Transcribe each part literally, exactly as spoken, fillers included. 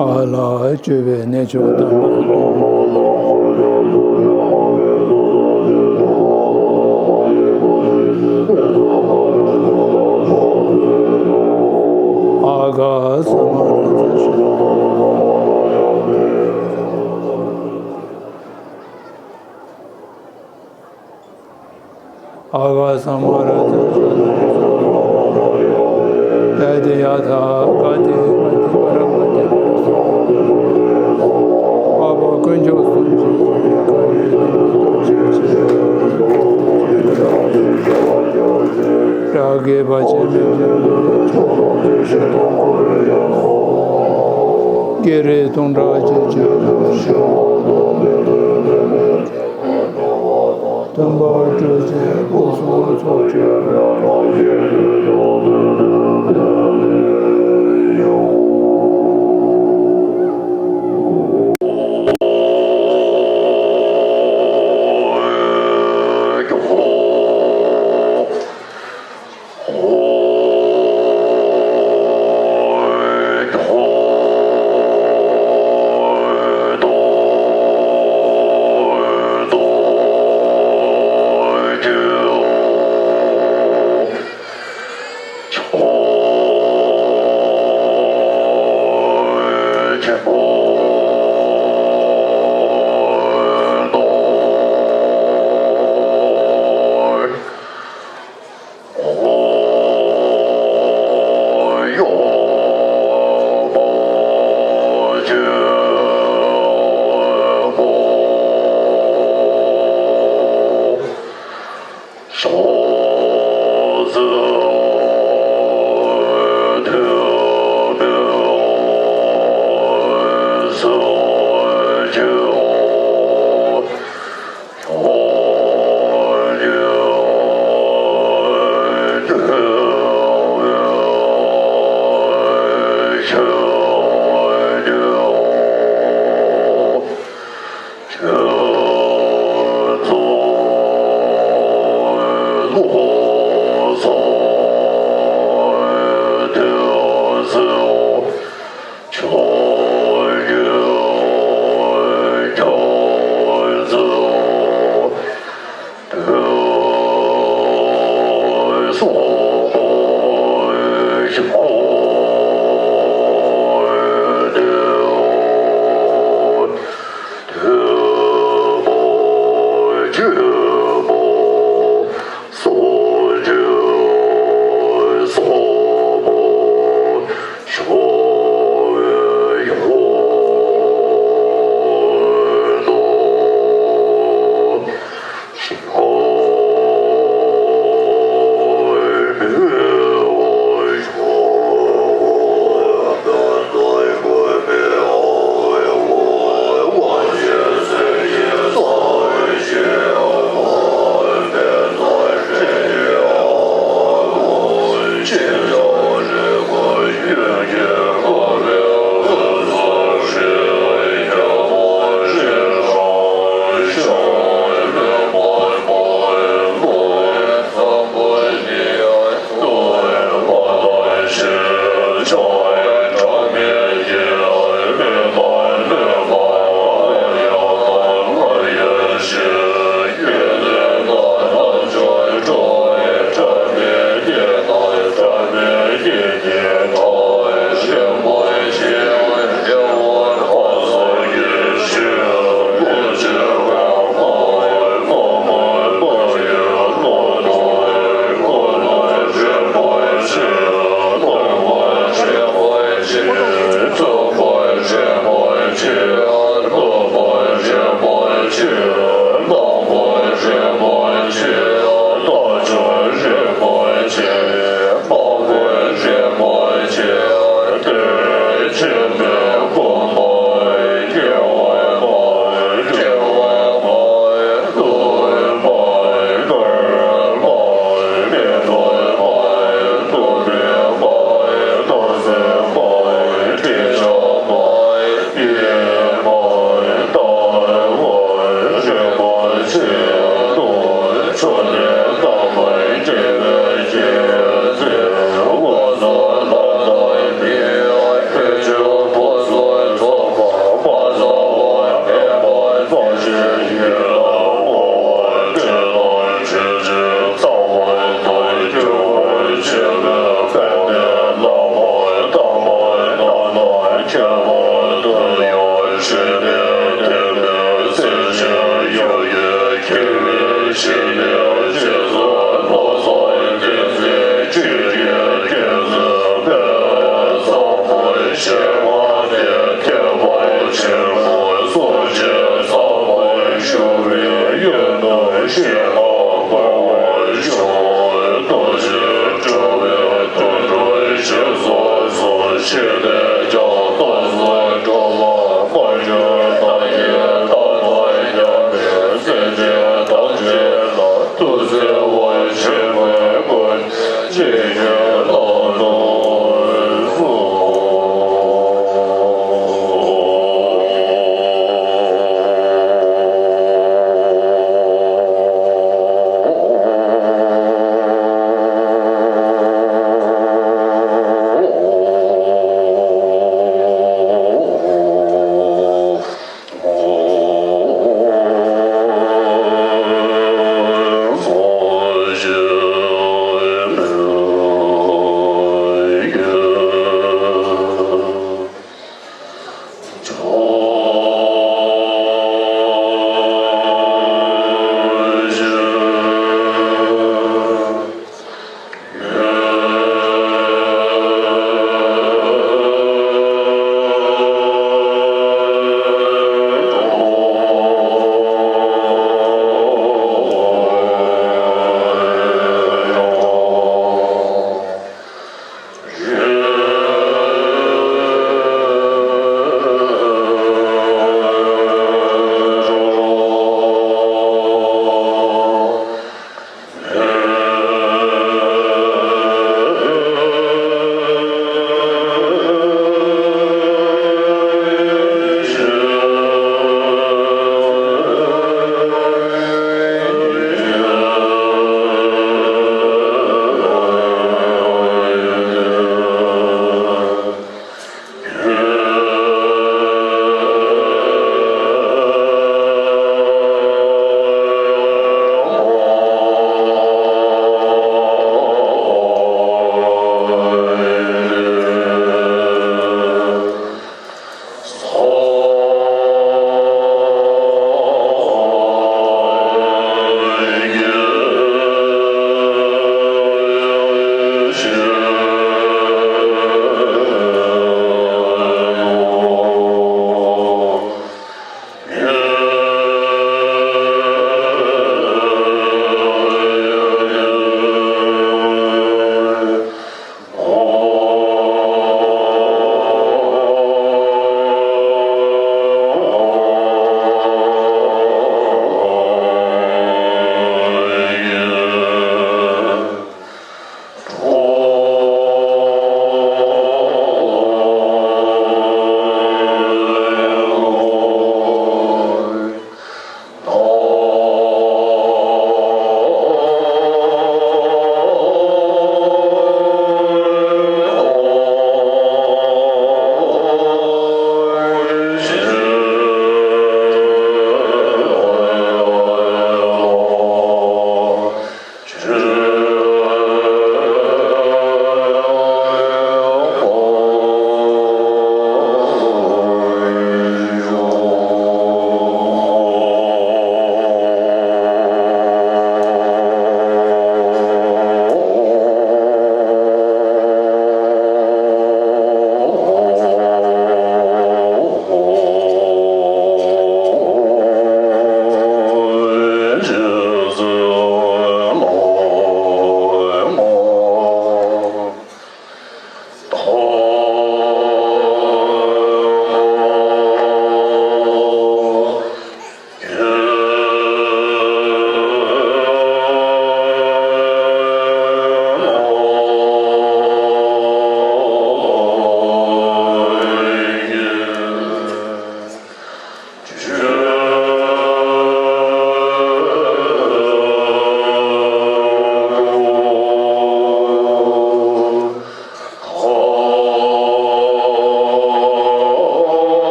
ཁ་ལ་སྤྱོད་པའི་གནས་མཆོག་དམ་པ། ཨ་ག་ས་མ་ར་ཛ་ཤ། ཨ་ག་ས་མ་ར་ཛ་ཤ། ཏ་ཏེ་ཡ་ཐ་ག་ཏེ་ག་ཏེ་ག་ར་ག་ཏེ་ག་ར། ཨ་བ་དཀོན་མཆོག་གསུམ་གྱི་ཀ་རེ་ཏེ་ཏོ་ཆེ་ཆེ། ར་གེ་བ་ཆེ་མེ་ཆེ། ཀེ་རེ་སྟོང་ཕྲག་ཆེ་ཆེ། སྟོན་པ་སྤྲོས་བཅས་སྐུ་གསུང་ཚོགས་མཆོད་པའི་ལོ་རྒྱུས་ཡོད།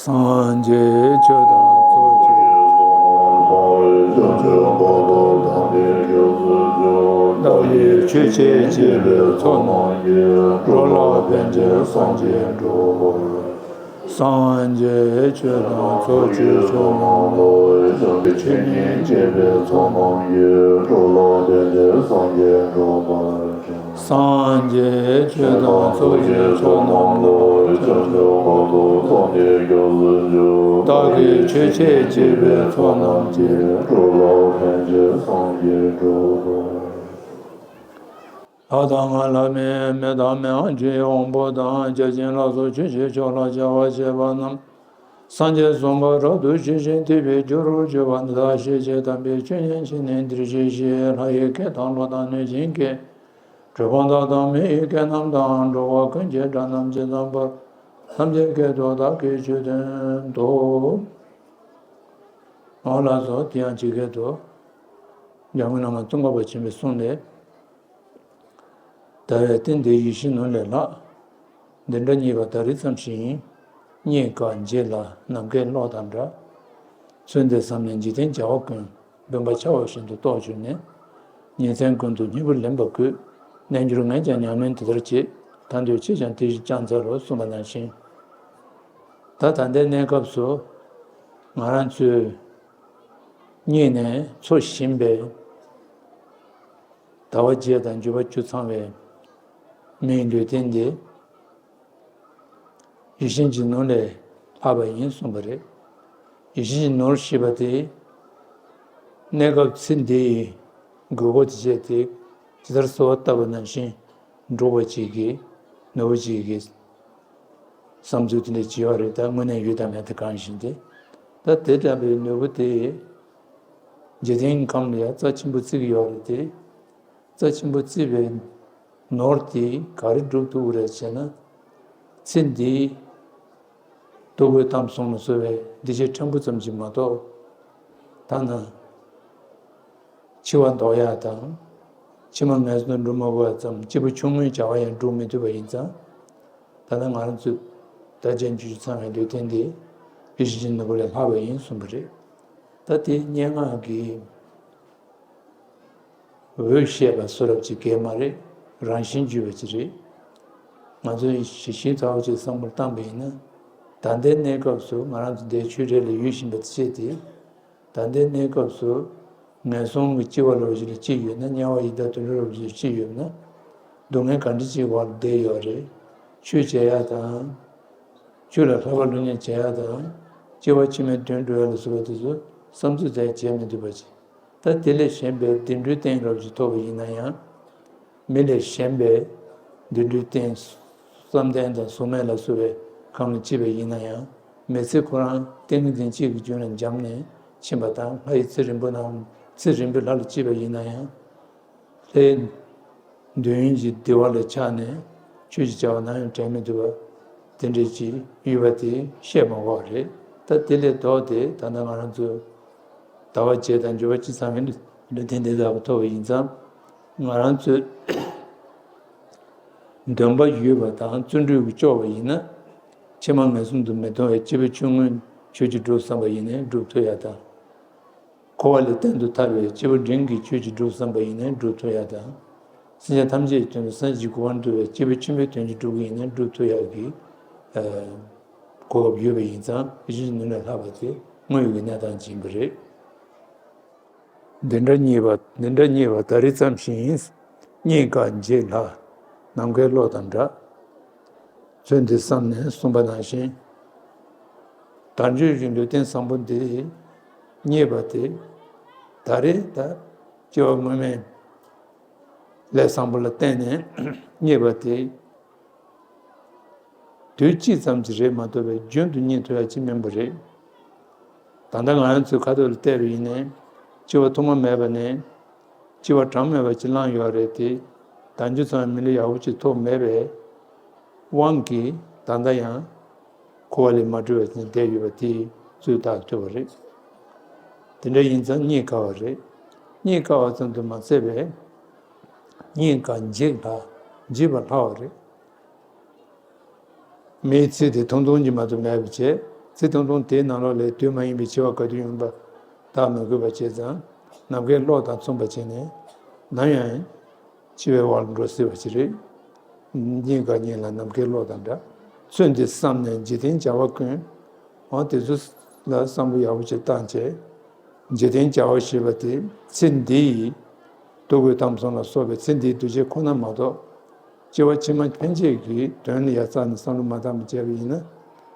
སངས་རྒྱས་ཆོས་དང་ཚོགས་ཀྱི་བདག་གིས་ཆོས་འཆད་བྱེད་པའི་ཚོགས་རྣམས་ཀྱིས། འགྲོ་ལ་ཕན་ཕྱིར་སངས་རྒྱས་འགྲུབ་པར། སངས་རྒྱས་ཆོས་དང་ཚོགས་ཀྱི་མཆོག་རྣམས་ལ། ཆོས་ཉན་བྱེད་པའི་ཚོགས་རྣམས་ཀྱིས། འགྲོ་ལ་ཕན་ཕྱིར་སངས་རྒྱས་འགྲུབ་པར། སངས་རྒྱས་ཆོས་དང་ཚོགས་ཀྱི་མཆོག་རྣམས་ལ། བདག་གིས་ཆོས་འཆད་བྱེད་པའི་ཚོགས་རྣམས་ཀྱིས། འགྲོ་ལ་ཕན་ཕྱིར་སངས་རྒྱས་འགྲུབ་པར། ལྷ་དང་ལྷ་མིན་མི་དང་མི་འམ་ཅིའི་དབང་པོ་དང་། བརྒྱ་བྱིན་ལ་སོགས་ཆོས་ཀྱི་མཆོག་ལ་སྦྱར་བ་བྱས་པ་རྣམས། སངས་རྒྱས་གསུངས་པ་རབ་ཏུ་ཞི་ཞིང་བརྟན་པའི་རྒྱུ་རུ་གྱུར་པ་འདི་དག་ཤེས་བྱའི་དམ་པའི་ཆོས་ཉན་བྱས་ནས་འདིར་གཤེགས་ཤིག། ལྷ་ཡི་སྐད་དང་ཀླུ་དང་གནོད་སྦྱིན་སྐད། གྲུལ་བུམ་དག་དང་མི་ཡི་སྐད་རྣམས་དང་། འགྲོ་བ་ཀུན་གྱི་སྒྲ་རྣམས་ཇི་ཙམ་པར། ཐམས་ཅད་སྐད་དུ་བདག་གིས་ཆོས་བསྟན་ཏོ། འོ་ལགས་སོ། དེ་ཡང་ཇི་སྐད་དུ། འཇམ་མགོན་བླ་མ་ཙོང་ཁ་པ་ཆེན་པོས་གསུངས་ནས། ད་རེས་རྟེན་འདི་ཡིད་བཞིན་ནོར་ལས་ལྷག་འདི་འདྲ་རྙེད་པ་ད་རེས་ཙམ་ཞིག་ཡིན། རྙེད་དཀའ་རྗེས་ལ་ནམ་མཁའི་གློག་དང་འདྲ། ཚུལ་འདི་བསམས་ནས་འཇིག་རྟེན་བྱ་བ་ཀུན། འབུམ་པ་ཆར་པ་བཞིན་དུ་རྟོགས་གྱུར་ནས། ཉིན་མཚན་ཀུན་ཏུ་སྙིང་པོ་ལེན་པ་དགོས། རྣལ་འབྱོར་ངས་ཀྱང་ཉམས་ལེན་དེ་ལྟར་བྱེད། ད་འདོད་ཁྱེད་ཀྱང་དེ་བཞིན་ཀྱང་མཛད་ལོ་གསུངས་པ་ནང་བཞིན། ད་ད་ལྟའི་གནས་སྐབས་སུ་ང་རང་ཚོས་རྙེད་ནས་འཚོ་བཞིན་པའི་ཟླ་བ་བརྒྱད་དང་འགྱུར་བ་བཅུ་ཚང་བའི་མིའི་ལུས་རྟེན་འདི། ཡིད་བཞིན་གྱི་ནོར་ལས་ལྷག་པ་ཡིན་གསུངས་པ་རེད། ཡིད་བཞིན་གྱི་ནོར་ཞེས་པ་དེ། གནས་སྐབས་ཚེ་འདིའི་དགོས་མཁོ་དེ་བྱས་ཏེ། ཇི་ལྟར་གསོལ་བ་བཏབ་པ་ནང་བཞིན་སྒྲུབ་པ་ཅིག་གི་ནོར་བུ་ཅིག་གི་བསམ་ཚུལ་དེ་འདྲ་བྱས་པ་རེད། ད་དངོས་གནས་ཡོད་དམ་མེད་དམ་གང་ཞིག་དེ། ད་དེ་འདྲ་བའི་ནོར་བུ་དེ་འཇིག་རྟེན་ཁམས་ལ་ཡང་རྩ་ཆེན་པོ་བརྩི་གི་ཡོད་རེད་དེ། རྩ་ཆེན་པོ་བརྩིས་པའི་ནོར་དེ་ག་རེ་སྒྲུབ་ཐུབ་ཀྱི་རེད་ཟེར་ན། ཚེ་འདིའི་ལྟོ་གོས་གཏམ་གསུམ་ལ་སོགས་པའི་འདུ་བྱེད་ཕྲན་བུ་ཙམ་ཞིག་མ་གཏོགས། ཐ་ན་འཆི་བ་ལྡོག་ཡག་དང་། ཕྱི་མ་ངན་སོང་དུ་འགྲོ་མ་དགོས་པ་ཙམ། སྐྱེས་བུ་ཆུང་ངུའི་བྱ་བ་ཡང་སྒྲུབ་མི་ཐུབ་པ་ཡིན་ཙང་། ད་ལྟ་ང་རང་ཚོས་ད་ཅན་ཇུ་ཅུ་ཚང་བའི་ལུས་རྟེན་འདི་ཡིད་བཞིན་གྱི་ནོར་བུ་ལས་ལྷག་པ་ཡིན་གསུངས་པ་རེད། ད་དེ་སྙན་ངག་གི་འོད་བཤད་པ་བཟོ་འདྲ་ཅིག་གས་མ་རེད། རང་བཞིན་བརྗོད་པ་ཅིག་རེད། ང་ཚོས་ཞིབ་ཞིབ་ཚ་བོ་ཅིག་བསམ་བློ་བཏང་པ་ཡིན་ན། ད་ལྟའི་གནས་སྐབས་སུ་ང་རང་ཚོ་འདིའི་ཆོས་འབྲེལ་ལ་ཡོད་བཞིན་པ་དེ་བྱས་ཏེ། ད་ལྟའི་གནས་སྐབས་སུ་ངན་སོང་གི་སྐྱེ་བ་ལོ་བཞི་ལ་སྐྱེས་ཡོད་ན། དམྱལ་བ་ཡི་དྭགས་དུད་འགྲོ་ལོ་བཞི་ལ་སྐྱེས་ཡོད་ན། སྡུག་བསྔལ་ག་འདྲ་ཅིག་འོག་ལ་བསྡད་ཡོད་རེད། ཆོས་བྱེད་ཡག་དང་། ཆོས་ལ་ལྷག་པར་སློབ་གཉེར་བྱེད་ཡག་དང་། སྐྱེ་བ་ཕྱི་མའི་དོན་སྒྲུབ་ཡག་ལ་སོགས་པ་དེ་ཚོ་བསམ་ཚུལ་དེ་བྱེད་མི་ཐུབ་པ་ཅིག་ད་དེ་ལས་གཞན་པའི་བདེ་འགྲོའི་རྟེན་རབ་ཅིག་ཐོབ་པ་ཡིན་ན་ཡང་། མི་ལས་གཞན་པའི་བདེ་འགྲོའི་རྟེན། བསམ་གཏན་དང་གཟུགས་མེད་ལ་སོགས་པའི་ཁམས་ལ་སྐྱེས་པ་ཡིན་ན་ཡང་། མི་ཚེ་ཁོ་རང་ཏིང་ངེ་འཛིན་གཅིག་གི་རྒྱུད་ལ་འབྱམས་ནས་ཕྱིན་པ་དང་། ལྷ་ཡི་ཚེ་རིང་པོ་ནང་ཚེ་རིང་པོའི་ལྷ་ལ་སྐྱེས་པ་ཡིན་ན་ཡང་། ལྷའི་འདོད་ཡོན་གྱི་བདེ་བ་ལ་ཆགས་ནས་ཆོས་ཀྱི་བྱ་བ་ནམ་ཡང་དྲན་མི་ཐུབ་པ་དེ་འདྲ་ཅིག་ཡོད་པ་དེ་བཤད་མ་དགོས་པ་རེད། ད་དེ་ལས་ལྡོག་སྟེ་ད་ལྟ་ང་རང་ཚོ་ཟླ་བ་བརྒྱད་དང་འགྱུར་བ་བཅུ་ཚང་བའི་ལུས་རྟེན་འདི་དག་ཐོབ་པ་ཡིན་ཙང་། ང་རང་ཚོས་འདུན་པ་ཡོད་པ་དང་བརྩོན་འགྲུས་ཀྱིས་ལྕོགས་པ་ཡིན་ན། ཕྱི་མ་ངན་སོང་དུ་མི་ལྟུང་བའི་སྐྱེས་བུ་ཆུང་ངུའི་ཆོས་ཀྱི་སྒྲུབ་བསམ་པ་ཡིན་ནའི་སྒྲུབ་ཐུབ་ཡག་དང་། འཁོར་བ་ལས་གཏན་དུ་ཐར་བའི་སྐྱེས་བུ་འབྲིང་གི་ཆོས་ཀྱི་སྒྲུབ་བསམ་པ་ཡིན་ནའི་སྒྲུབ་ཐུབ་ཡག་དང་། སེམས་ཅན་ཐམས་ཅད་ཀྱི་དོན་དུ་སངས་རྒྱས་ཀྱི་གོ་འཕང་བསྒྲུབ་པའི་སྐྱེས་བུ་ཆེན་པོའི་དོན་གྱི་སྒྲུབ་ཀྱི་ཡིན་ནའི་སྒྲུབ་ཐུབ་ཡག་གི་གོ་སྐབས་ཡོད་པ་ཡིན་ཙང་། ཡིད་བཞིན་ནོར་ལས་ལྷག་པ་དེ་དངོས་ཡོད་ཀྱི་གནས་སྟངས་ཅིག་ཡིན་པ་རེད། འདི་འདྲ་རྙེད་པ་འདི་འདྲ་རྙེད་པ་ད་རེས་ཙམ་ཞིག་ཡིན། རྙེད་དཀའ་བརྗེད་སླ། ནམ་མཁའི་གློག་དང་འདྲ། ཚུལ་འདི་བསམས་ནས་གསུངས་པ་ནང་བཞིན། དལ་འབྱོར་གྱི་ལུས་རྟེན་བཟང་པོ་འདི་རྙེད་པ་དེ། ད་རེས་ད་སྐྱེ་བ་སྔོན་མའི་ལས་བཟང་པོ་ལ་བརྟེན་ནས་རྙེད་པ་དེ། དུས་གཅིག་ཙམ་གྱི་རེད་མ་གཏོགས་པའི་རྒྱུན་དུ་རྙེད་ཐུབ་ཡ་ཅིག་མིན་པ་རེད། ད་ལྟ་ང་རང་ཚོའི་ཁ་ཐུག་ལ་བལྟས་པ་ཡིན་ནའི། སྐྱེ་བ་ཐོག་མ་མེད་པ་ནས། སྐྱེ་བ་གྲངས་མེད་པ་ཅིག་བླངས་ཡོད་རེད་དེ། ད་འཇུ་ཚང་མི་ལུས་ཡག་པོ་ཅིག་ཐོབ་མེད་པའི་དབང་གིས་ད་ལྟ་ཡང་འཁོར་བ་ལས་མ་གྲོལ་བ་ཅིག་བསྡད་ཡོད་པ་དེ་ཚོས་བརྟག་ཐུབ་པ་རེད། དེ་འདྲ་ཡིན་ཙང་རྙེད་དཀའ་བ་རེད། རྙེད་དཀའ་བ་ཙམ་དུ་མ་ཟད་པའི། རྙེད་དཀའ་བརྗེད་སླ། བརྗེད་པ་སླ་བ་རེད། མིའི་ཚེ་དེ་ཐུང་ཐུང་ཅིག་མ་གཏོགས་མེད་པ་བྱས། ཚེ་ཐུང་ཐུང་དེའི་ནང་ལོགས་ལས་དུས་མ་ཡིན་པའི་འཆི་བ་ག་དུས་ཡོང་པ་བརྟག་མི་དགོས་པ་བྱས་ཙང་། ནམ་མཁའི་གློག་དང་མཚུངས་པ་བྱས་ནས་ནམ་ཡང་འཆི་བའི་འོག་ལ་འགྲོ་སྲིད་པ་ཞིག་རེད། རྙེད་དཀའ་རྙེད་སླ་ནམ་མཁའི་གློག་དང་འདྲ། ཚུལ་འདི་བསམས་ནས་འཇིག་རྟེན་བྱ་བ་ཀུན། འོ་དེ་ཚོ་ལ་བསམ་བློ་ཡག་པོ་ཅིག་བཏང་བྱས། འཇིག་རྟེན་བྱ་བ་ཞེས་པ་དེ་ཚེ་འདི་ཡི་ལྟོ་གོས་གཏམ་གསུམ་ལ་སོགས་པའི་ཚེ་འདིའི་འདུ་བྱེད་ཁོ་ན་མ་གཏོགས། སྐྱེ་བ་ཕྱི་མ་ཕན་ཆད་ཀྱི་དོན་ལ་ཡ་རྩ་ནས་བསམ་བློ་མ་བཏང་བ་བྱས་པ་ཡིན་ན།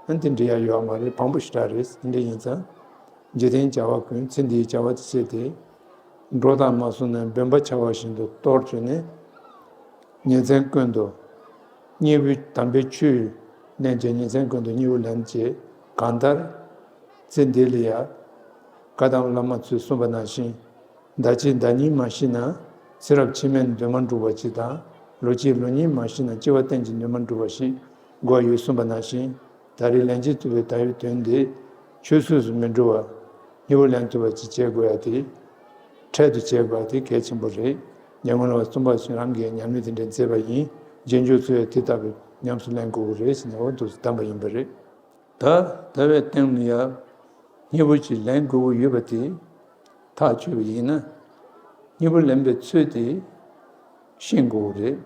ཨ་འདི་འདྲ་ཡ་ཡོད་མ་རེད། ཕངས་པོ་ཞེ་དྲག་རེད། འདི་འདྲ་ཡིན་ཙང་། འཇིག་རྟེན་བྱ་བ་ཀུན་ཚེ་འདིའི་བྱ་བ་དེ་བྱས་ཏེ། འགྲོ་དང་མ་སོང་ནས་འབེན་པ་འཆའ་བ་བཞིན་དུ་གཏོར་བཅུག་ནས། ཉིན་མཚན་ཀུན་ཏུ། གཉེན་པོའི་དམ་པའི་ཆོས་ལེན་བྱས་ཉིན་མཚན་ཀུན་ཏུ་མཉེས་པོ་ལེན་བྱས། གང་ལྟར། ཚེ་འདི་ལ་ཡ། བཀའ་གདམས་བླ་མ་ཚོས་གསུངས་པ་ནང་བཞིན། ཟླ་གཅིག་ཟླ་གཉིས་མ་ཤི་ན། ཚེ་རབས་ཕྱི་མའི་འདུན་མ་འགྲུབ་པ་ཅིག་དང་། ལོ་གཅིག་ལོ་གཉིས་མ་ཤི་ན། སྐྱེ་བ་གཏན་གྱི་འདུན་མ་འགྲུབ་པ་ཞིག་དགོས་ཡོད་གསུངས་པ་ནང་བཞིན། ད་རེས་ལན་གཅིག་ཐུབ་པའི་ད་ཡོད་དོན་འདི་ཆོས་སུས་སུ་མི་འགྲུབ་པ། མཉེས་པོ་ལེན་ཐུབ་པ་ཅིག་བྱེད་དགོས་ཡ་དེ། འཕྲལ་དུ་བྱེད་དགོས་ཡ་དེ་གལ་ཆེན་པོ་རེད། ཉེ་སྔོན་ལ་བཙུན་པ་ཞིག་རང་གིས་ཉམས་ལེན་དེ་འདྲ་མཛད་པ་ཡིན། རྗེས་འཇུག་ཚོས་དེ་ལྟ་བུའི་ཉམས་སུ་ལེན་དགོས་ཀྱི་རེད་ཟེར་ནས་འོ་འདུག་སེ་གདམས་པ་ཡིན་པ་རེད། ད་ད་བའི་སྟེང་ལ་ཡ། མཉེས་པོ་ཅིག་ལེན་དགོས་ཀྱི་ཡོད་པ་དེ་ཐག་ཆོད་པ་ཡིན་ན། མཉེས་པོ་ལེན་པའི་ཚུལ་དེ་ཤེས་དགོས་ཀྱི་རེད།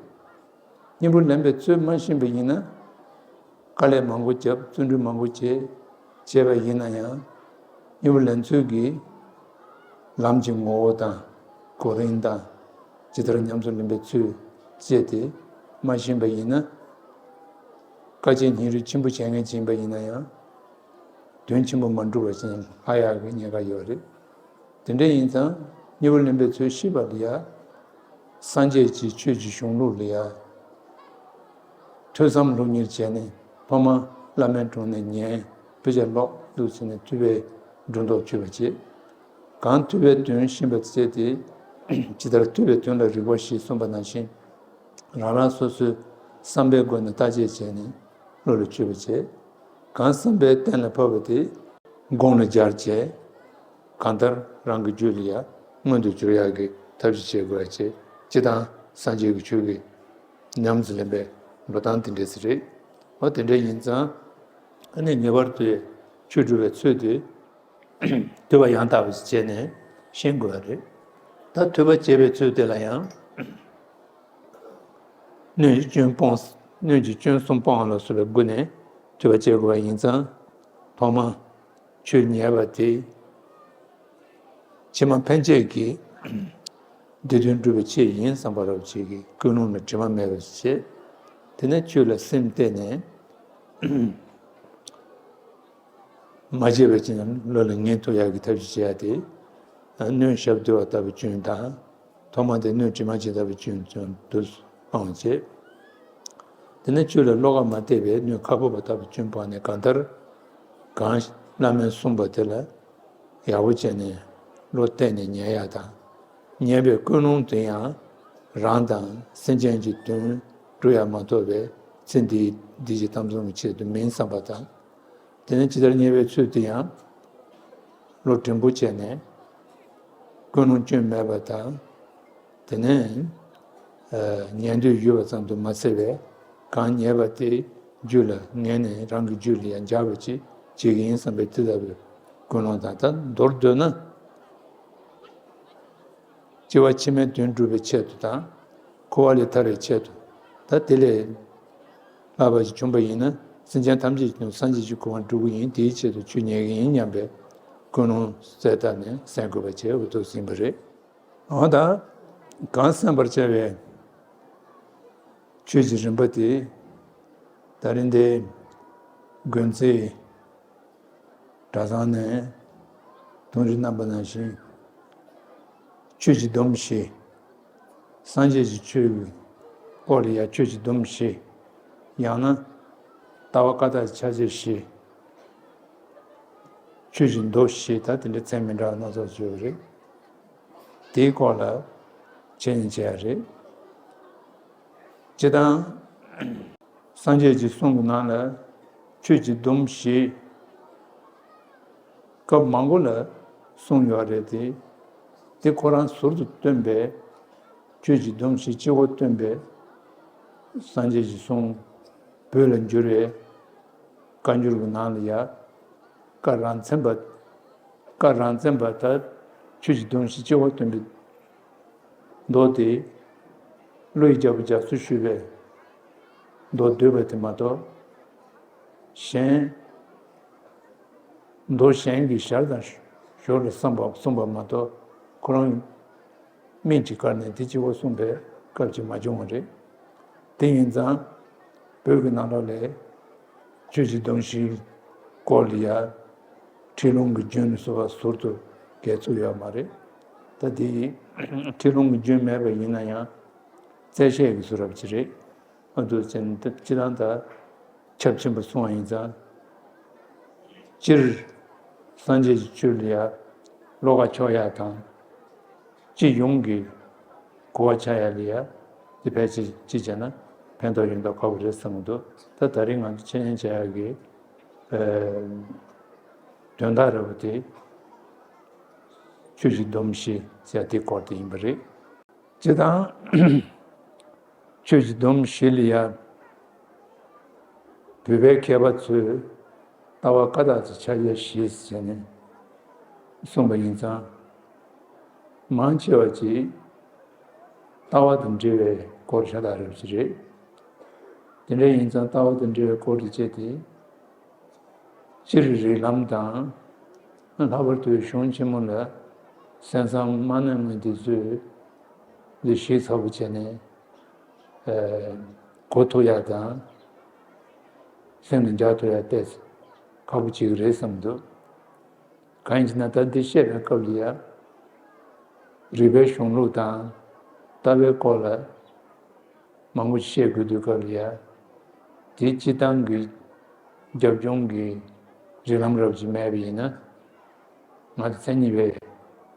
མཉེས་པོ་ལེན་པའི་ཚུལ་མ་ཤེས་པ་ཡིན་ན། དཀའ་ལས་མང་པོ་བརྒྱབ། བརྩོན་འགྲུས་མང་པོ་བྱས། བྱས་པ་ཡིན་ན་ཡང་། མཉེས་པོ་ལེན་ཚུལ་གྱི་ལམ་གྱི་ངོ་བོ་དང་། གོ་རིམ་དང་། ཇི་ལྟར་ཉམས་སུ་ལེན་པའི་ཚུལ་བཅས་དེ་མ་ཤེས་པ་ཡིན་ན། དཀའ་སྤྱད་སྙིང་རུས་ཆེན་པོ་བྱེད་མཁན་ཅིག་ཡིན་པ་ཡིན་ན་ཡང་། དོན་ཆེན་པོ་མ་འགྲུབ་པ་ཅིག་ལྷག་ཡག་གི་ཉེན་ཁ་ཡོད་རེད། དེ་འདྲ་ཡིན་ཙང་མཉེས་པོ་ལེན་པའི་ཚུལ་ཤེས་པ་ལ་ཡ། སངས་རྒྱས་ཀྱི་ཆོས་ཀྱི་གཞུང་ལུགས་ལ་ཡ། ཐོས་བསམ་སློབ་གཉེར་བྱས་ནས་ཐོག་མར་བླ་མའི་དྲུང་ནས་ཉན། དཔེ་ཆ་ཀློག་འདུག་ཟེར་ནས་ཐོས་པའི་སྒྲོ་འདོགས་ཆོད་པ་བྱེད། གང་ཐོས་པའི་དོན་ཤེས་པ་བྱས་ཏེ། ཇི་ལྟར་ཐོས་པའི་དོན་ལ་རིགས་པ་བཞི་གསུངས་པ་ནང་བཞིན། རང་རང་སོ་སོའི་བསམ་པའི་སྒོ་ནས་བརྟག་དཔྱད་བྱས་ནས་བློ་ལ་ཆུད་པ་བྱེད། གང་བསམ་པའི་གཏན་ལ་ཕབ་པ་དེ་སྒོམ་ལ་སྦྱར་བྱས། གང་ལྟར་རང་གི་རྒྱུད་ལ་ཡང་མངོན་དུ་གྱུར་ཡག་གི་ཐབས་ཤེས་བྱེད་དགོས་ཡ་བྱེད། སྤྱི་དང་སངས་རྒྱས་ཀྱི་ཆོས་ཀྱི་ཉམས་སུ་ལེན་པའི་འགྲོ་སྟངས་དེ་འདྲས་རེད། འོ་དེ་འདྲས་ཡིན་ཙང་། ཨ་ནི་ངེས་པར་དུ་ཆོས་སྒྲུབ་པའི་ཚུལ་དེ་ཐོས་པ་ཡང་དག་པ་ཞིག་བྱས་ནས་ཤེས་དགོས་པ་རེད། ད་ཐོས་པ་བྱས་པའི་ཚུལ་དེ་ལ་ཡང་། སྣོད་ཀྱི་སྐྱོན་སྤོང་། སྣོད་ཀྱི་སྐྱོན་གསུམ་སྤོང་བ་ལ་སོགས་པའི་སྒོ་ནས་ཐོས་པ་བྱེད་དགོས་པ་ཡིན་ཙང་། ཐོག་མར་ཆོས་ཉན་པ་དེ་ཕྱི་མ་ཕན་ཆད་ཀྱི་བདེ་དོན་སྒྲུབ་པའི་ཆེད་ཡིན་བསམ་པ་རབ་བྱེད་ཀྱི་ཀུན་སློང་ལ་དྲི་མ་མེད་པར་བྱེད། དེ་ནས་ཆོས་ལ་སེམས་གཏད་ནས། མ་བརྗེད་པའི་ཕྱིར་བློ་ལ་ངེས་ཐུབ་ཡག་གི་ཐབས་ཤེས་བྱེད་ཡག་དེ། སྣོད་ཞབས་བསྡུས་པ་ལྟ་བུའི་སྐྱོན་དང་། ཐོག་མ་དེ་སྣོད་དྲི་མ་བྱེད་ལྟ་བུའི་སྐྱོན་ཙམ་དུ་སྤང་བྱེད། དེ་ནས་ཆོས་ལ་བློ་ཁ་མ་གཏད་པའི་སྣོད་ཁ་སྦུབ་པ་ལྟ་བུའི་སྐྱོན་སྤངས་ནས། གང་ལྟར་གང་བླ་མས་གསུངས་པ་དེ་ལ་ཡག་པོ་བྱས་ནས་བློ་གཏད་ནས་ཉན་ཡག་དང་། ཉན་པའི་ཀུན་སློང་དེ་ཡང་རང་དང་སེམས་ཅན་གྱི་དོན་སྒྲུབ་ཡག་མ་གཏོགས་པའི་ཚེ་འདིའི་བདེ་སྐྱིད་གཏམ་གསུམ་གྱི་ཆེད་དུ་མིན་བསམ་པ་དང་། དེ་ནས་ཇི་ལྟར་ཉན་པའི་ཚུལ་དེ་ཡང་བློ་བྲིན་པོ་བྱས་ནས་ཀུན་སློང་སྐྱོན་མེད་པ་དང་། དེ་ནས་ཉན་འདོད་ཡོད་པ་ཙམ་དུ་མ་ཟད་པའི་གང་ཉན་པ་དེ་རྒྱུད་ལ་ངེས་ནས་རང་གི་རྒྱུད་ལ་ཡང་འཇགས་པ་ཅིག་བྱེད་ཀྱི་ཡིན་བསམ་པའི་དེ་ལྟ་བུའི་ཀུན་སློང་དང་། ད་མདོར་བསྡུས་ན། སྐྱེ་བ་ཕྱི་མའི་དོན་སྒྲུབ་པའི་ཆེད་དུ་དང་། འཁོར་བ་ལས་ཐར་བའི་ཆེད་དུ། ད་དེ་ལས་ལྷག་པ་ཞིག་བྱུང་པ་ཡིན་ན། སེམས་ཅན་ཐམས་ཅད་ཀྱི་དོན་སངས་རྒྱས་ཀྱི་གོ་འཕང་སྒྲུབ་ཀྱི་ཡིན། དེའི་ཆེད་དུ་ཆོས་ཉན་གྱི་ཡིན་སྙམ་པའི་ཀུན་སློང་གསལ་བཏབ་ནས་གསན་དགོས་པ་བྱས་འོ་ཐུག་ཟིན་པ་རེད། འོ་ད་གང་གསན་པར་བྱ་བའི་ཆོས་ཀྱི་རིམ་པ་དེ། ད་རིང་འདི་དགོན་རྩེ་གྲྭ་ཚང་ནས་དུང་རི་རྣམ་པ་ནང་བཞིན་ཆོས་ཀྱི་སྡོམ་བཞི། སངས་རྒྱས་ཀྱི་ཆོས་ཀྱི་སྐོར་ལ་ཡང་ཆོས་ཀྱི་སྡོམ་བཞི། ཡང་ན་ལྟ་བ་བཀའ་རྟགས་ཀྱི་ཕྱག་རྒྱ་བཞི། ཆོས་ཀྱི་མདོ་བཞི། ད་དེ་འདྲའི་མཚན་མི་འདྲ་བ་སྣ་ཚོགས་ཡོད་རེད། དེའི་སྐོར་ལ་འཆད་ཉན་བྱས་ཡ་རེད། སྤྱིར་བཏང་སངས་རྒྱས་ཀྱི་གསུང་གི་ནང་ལ་ཆོས་ཀྱི་སྡོམ་བཞི་སྐབས་མང་པོ་ལ་གསུངས་ཡོད་རེད་དེ། དེ་ཁོ་རང་ཟུར་དུ་སྟོན་པའི་ཆོས་ཀྱི་སྡོམ་བཞི་སྤྱི་བོ་སྟོན་པའི་སངས་རྒྱས་ཀྱི་གསུང་བོད་ལ་འགྱུར་བའི་བཀའ་འགྱུར་གྱི་ནང་ལ་ཡ། བཀའ་རང་མཚན་པ། བཀའ་རང་མཚན་པ་ད་ཆོས་ཀྱི་སྡོམ་བཞི་སྤྱི་བོ་སྟོན་པའི་མདོ་དེ། ཀླུ་ཡི་རྒྱལ་པོ་རྒྱ་མཚོས་ཞུས་པའི་མདོ་བསྡུས་པ་དེ་མ་གཏོགས། གཞན་མདོ་གཞན་གྱི་ཞར་དང་ཞོར་ལ་གསུངས་པ་གསུངས་པ་མ་གཏོགས། ཁོ་རང་སྨིན་གྱི་བཀར་ནས་དེ་གཅིག་པོ་གསུངས་པའི་སྐབས་ཅིག་མ་བྱུང་བ་རེད། དེ་ཡིན་ཙང་བོད་ཀྱི་ནང་ལོགས་ལ་ཆོས་ཀྱི་སྡོམ་བཞིའི་སྐོར་ལ་ཡ་ཁྲིད་ལུང་གི་རྒྱུན་ནས་གསུངས་པ་ཟུར་དུ་གས་ཚུགས་ཡོད་མ་རེད། ད་དེ་ཁྲིད་ལུང་གི་རྒྱུན་མེད་པ་ཡིན་ན་ཡང་། རྩལ་བཤད་ཀྱི་ཚུལ་རབ་ཅིག་རེད། ཨ་འདུག་ཅན་དེ་སྤྱི་བཏང་ད་ཁྱབ་ཆེན་པོ་གསུངས་པ་ཡིན་ཙང་། སྤྱིར་སངས་རྒྱས་ཀྱི་ཆོས་ལ་ཡ་བློ་ཁ་ཕྱོགས་ཡ་དང་། སྤྱི་ཡོངས་ཀྱི་གོ་བ་ཆགས་ཡ་ལ་ཡ་དེ་ཕལ་ཆེར་ཅི་བྱས་ན་ཕན་ཐོགས་ཡོང་མདོག་ཁ་པོ་རེད་བསམ་གྱི་འདུག་ད་ད་རིང་ང་ཚོ་འཆད་ཉན་བྱ་ཡ་གི་ཨ་དོན་དག་རེད་པ་དེ། ཆོས་ཀྱི་སྡོམ་བཞི་ཟེར་ཡ་དེའི་སྐོར་དེ་ཡིན་པ་རེད། སྤྱིར་བཏང་ཆོས་ཀྱི་སྡོམ་བཞི་ལ་ཡ་བོད་པའི་མཁས་པ་ཚོས་ལྟ་བ་བཀའ་རྟགས་ཀྱི་ཕྱག་རྒྱ་བཞི་ཟེར་ནས་གསུངས་པ་ཡིན་ཙང་། མང་ཆེ་བ་ཅིག་ལྟ་བ་དང་འབྲེལ་བའི་སྐོར་ཤ་སྟག་རེད་པ་ཅིག་རེད། དེ་འདྲ་ཡིན་ཙང་ལྟ་བ་དང་འབྲེལ་བའི་སྐོར་དེ་བྱས་ཏེ། སྤྱིར་རིགས་ལམ་དང་། ལྷག་པར་དུ་གཞུང་ཆེན་མོ་ལ་གསན་བསམ་མ་གནང་མཁན་དེ་ཚོས་འདི་ཞིབ་ཚགས་པོ་བྱས་ནས་ཨ་གོ་ཐུབ་ཡ་དང་། སེམས་ལ་འཇགས་ཐུབ་ཡ་ཏོག་ཙམ་ཁག་པོ་ཅིག་རེད་བསམ་འདུག་གང་ཡིན་ཟེར་ན་ད་འདི་བཤད་པའི་སྐབས་ལ་ཡ། རིག་པའི་གཞུང་ལུགས་དང་ལྟ་བའི་སྐོར་ལ་མང་པོ་ཞིག་བཤད་དགོས་དུས་སྐབས་ལ་ཡ། དེའི་སྤྱིར་བཏང་གི་རྒྱབ་ལྗོངས་ཀྱི་རིགས་ལམ་རབ་ཅིག་མེད་པ་ཡིན་ན། ང་ཚོ་མཚན་ཉིད་པའི་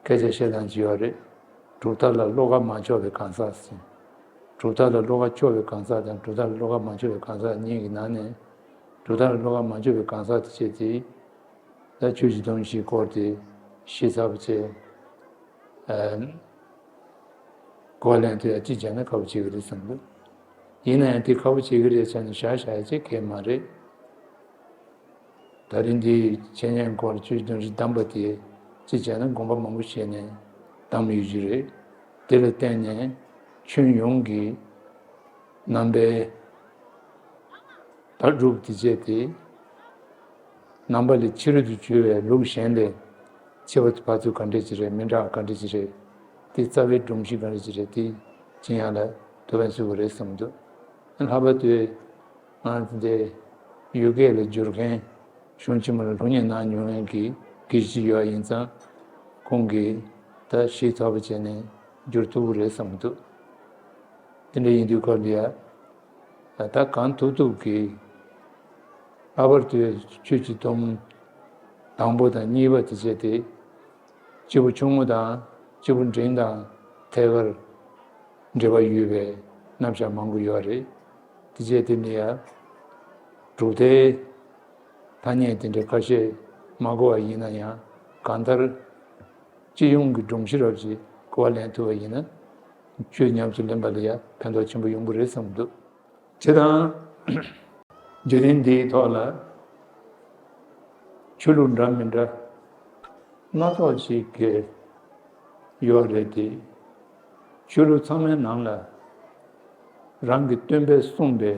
སྐད་ཆ་བཤད་སྟངས་ཅིག་ཡོད་རེད། གྲུབ་མཐའ་ལ་བློ་ཁ་མ་ཕྱོགས་པའི་གང་ཟག་ཟེར། གྲུབ་མཐའ་ལ་བློ་ཁ་ཕྱོགས་པའི་གང་ཟག་དང་གྲུབ་མཐའ་ལ་བློ་ཁ་མ་ཕྱོགས་པའི་གང་ཟག་གཉིས་ཀྱི་ནང་ནས། གྲུབ་མཐའ་ལ་བློ་ཁ་མ་ཕྱོགས་པའི་གང་ཟག་དེ་བྱས་ཏེ། ད་ཆོས་ཀྱི་སྡོམ་བཞིའི་སྐོར་དེ་ཞིབ་ཚགས་པོ་བྱས། ཨ་གོ་བ་ལེན་ཐུབ་ཡ་ཅིག་བྱས་ན་ཁག་པོ་ཆེ་གི་རེད་བསམ་གི། ཡིན་ན་ཡང་དེ་ཁག་པོ་ཆེ་གི་རེད་བྱས་ནས་བཞག་བཞག་ཡ་ཅིག་གང་ཡང་མ་རེད། ད་རིང་འདི་འཆད་ཉན་སྐོར་ཆོས་ཀྱི་སྡོམ་བཞི་བསྡམས་པ་དེ་ཅིག་བྱས་ན་དགོངས་པ་མང་པོ་བཞེས་ནས་བསྡམས་ཡོད་ཀྱི་རེད། དེ་ལ་བརྟེན་ནས་ཁྱོན་ཡོངས་ཀྱི་རྣམ་པའི་ད་སྒྲུབ་དེ་བྱས་ཏེ། རྣམ་པ་ལས་ཕྱི་རོལ་དུ་གྱུར་པའི་ལུགས་གཞན་ལས་ཕྱི་བ་ཕར་ཚུར་ག་འདྲ་ཅིག་རེད། མི་འདྲ་བ་ག་འདྲ་ཅིག་རེད། དེ་རྩ་བའི་སྒྲོམ་གཞི་ག་འདྲ་ཅིག་རེད། དེ་ཅི་ཡང་ལ་ཐོབ་པའི་ཚུལ་གྱི་རེད་བསམ་འདུག་ལྷག་པར་དུ་ང་འདི་ཡུལ་སྐད་ལ་བསྒྱུར་མཁན། གཞུང་ཆེན་མོ་ལ་སློབ་གཉེར་གནང་མྱོང་མཁན་གྱི་དགེ་བཤེས་ཡོད་ཡིན་ཙང་། ཁོང་གིས་ད་ཞིབ་ཚགས་པོ་བྱས་ནས་བསྒྱུར་ཐུབ་ཀྱི་རེད་བསམ་འདུག་དེ་འདྲ་ཡིན་དུས་སྐབས་ལ་ཡ། ད་གང་ཐུབ་ཐུབ་ཀྱིས་ལྷག་པར་དུ་ཆོས་ཀྱི་སྡོམ་དང་པོ་དང་གཉིས་པ་དེ་བྱས་ཏེ། སྐྱེས་བུ་ཆུང་ངུ་དང་སྐྱེས་བུ་འབྲིང་དང་ཐད་ཀར་འབྲེལ་བ་ཡོད་པའི་རྣམ་གཞག་མང་པོ་ཡོད་རེད། དེ་བྱས་ཏེ་ནི་ཡང་གྲུབ་མཐའི་ཐ་སྙད་དེ་འདྲ་ཁ་ཤས་མ་གོ་བ་ཡིན་ན་ཡང་། གང་ལྟར་སྤྱི་ཡོངས་ཀྱི་སྒྲོམ་གཞི་རབ་ཅིག་གོ་བ་ལེན་ཐུབ་པ་ཡིན་ན། ཆོས་ཉམས་སུ་ལེན་པ་ལ་ཡང་ཕན་ཐོགས་ཆེན་པོ་ཡོང་གི་རེད་བསམ་འདུག་བྱས་ཙང་། བརྒྱུད་རིམ་འདིའི་ཐོག་ལ་ཆོས་ལུགས་འདྲ་མི་འདྲ་སྣ་ཚོགས་ཤིག་གི་ཡོད་རེད་དེ། ཆོས་ལུགས་ཚང་མའི་ནང་ལ་རང་གི་སྟོན་པས་གསུངས་པའི་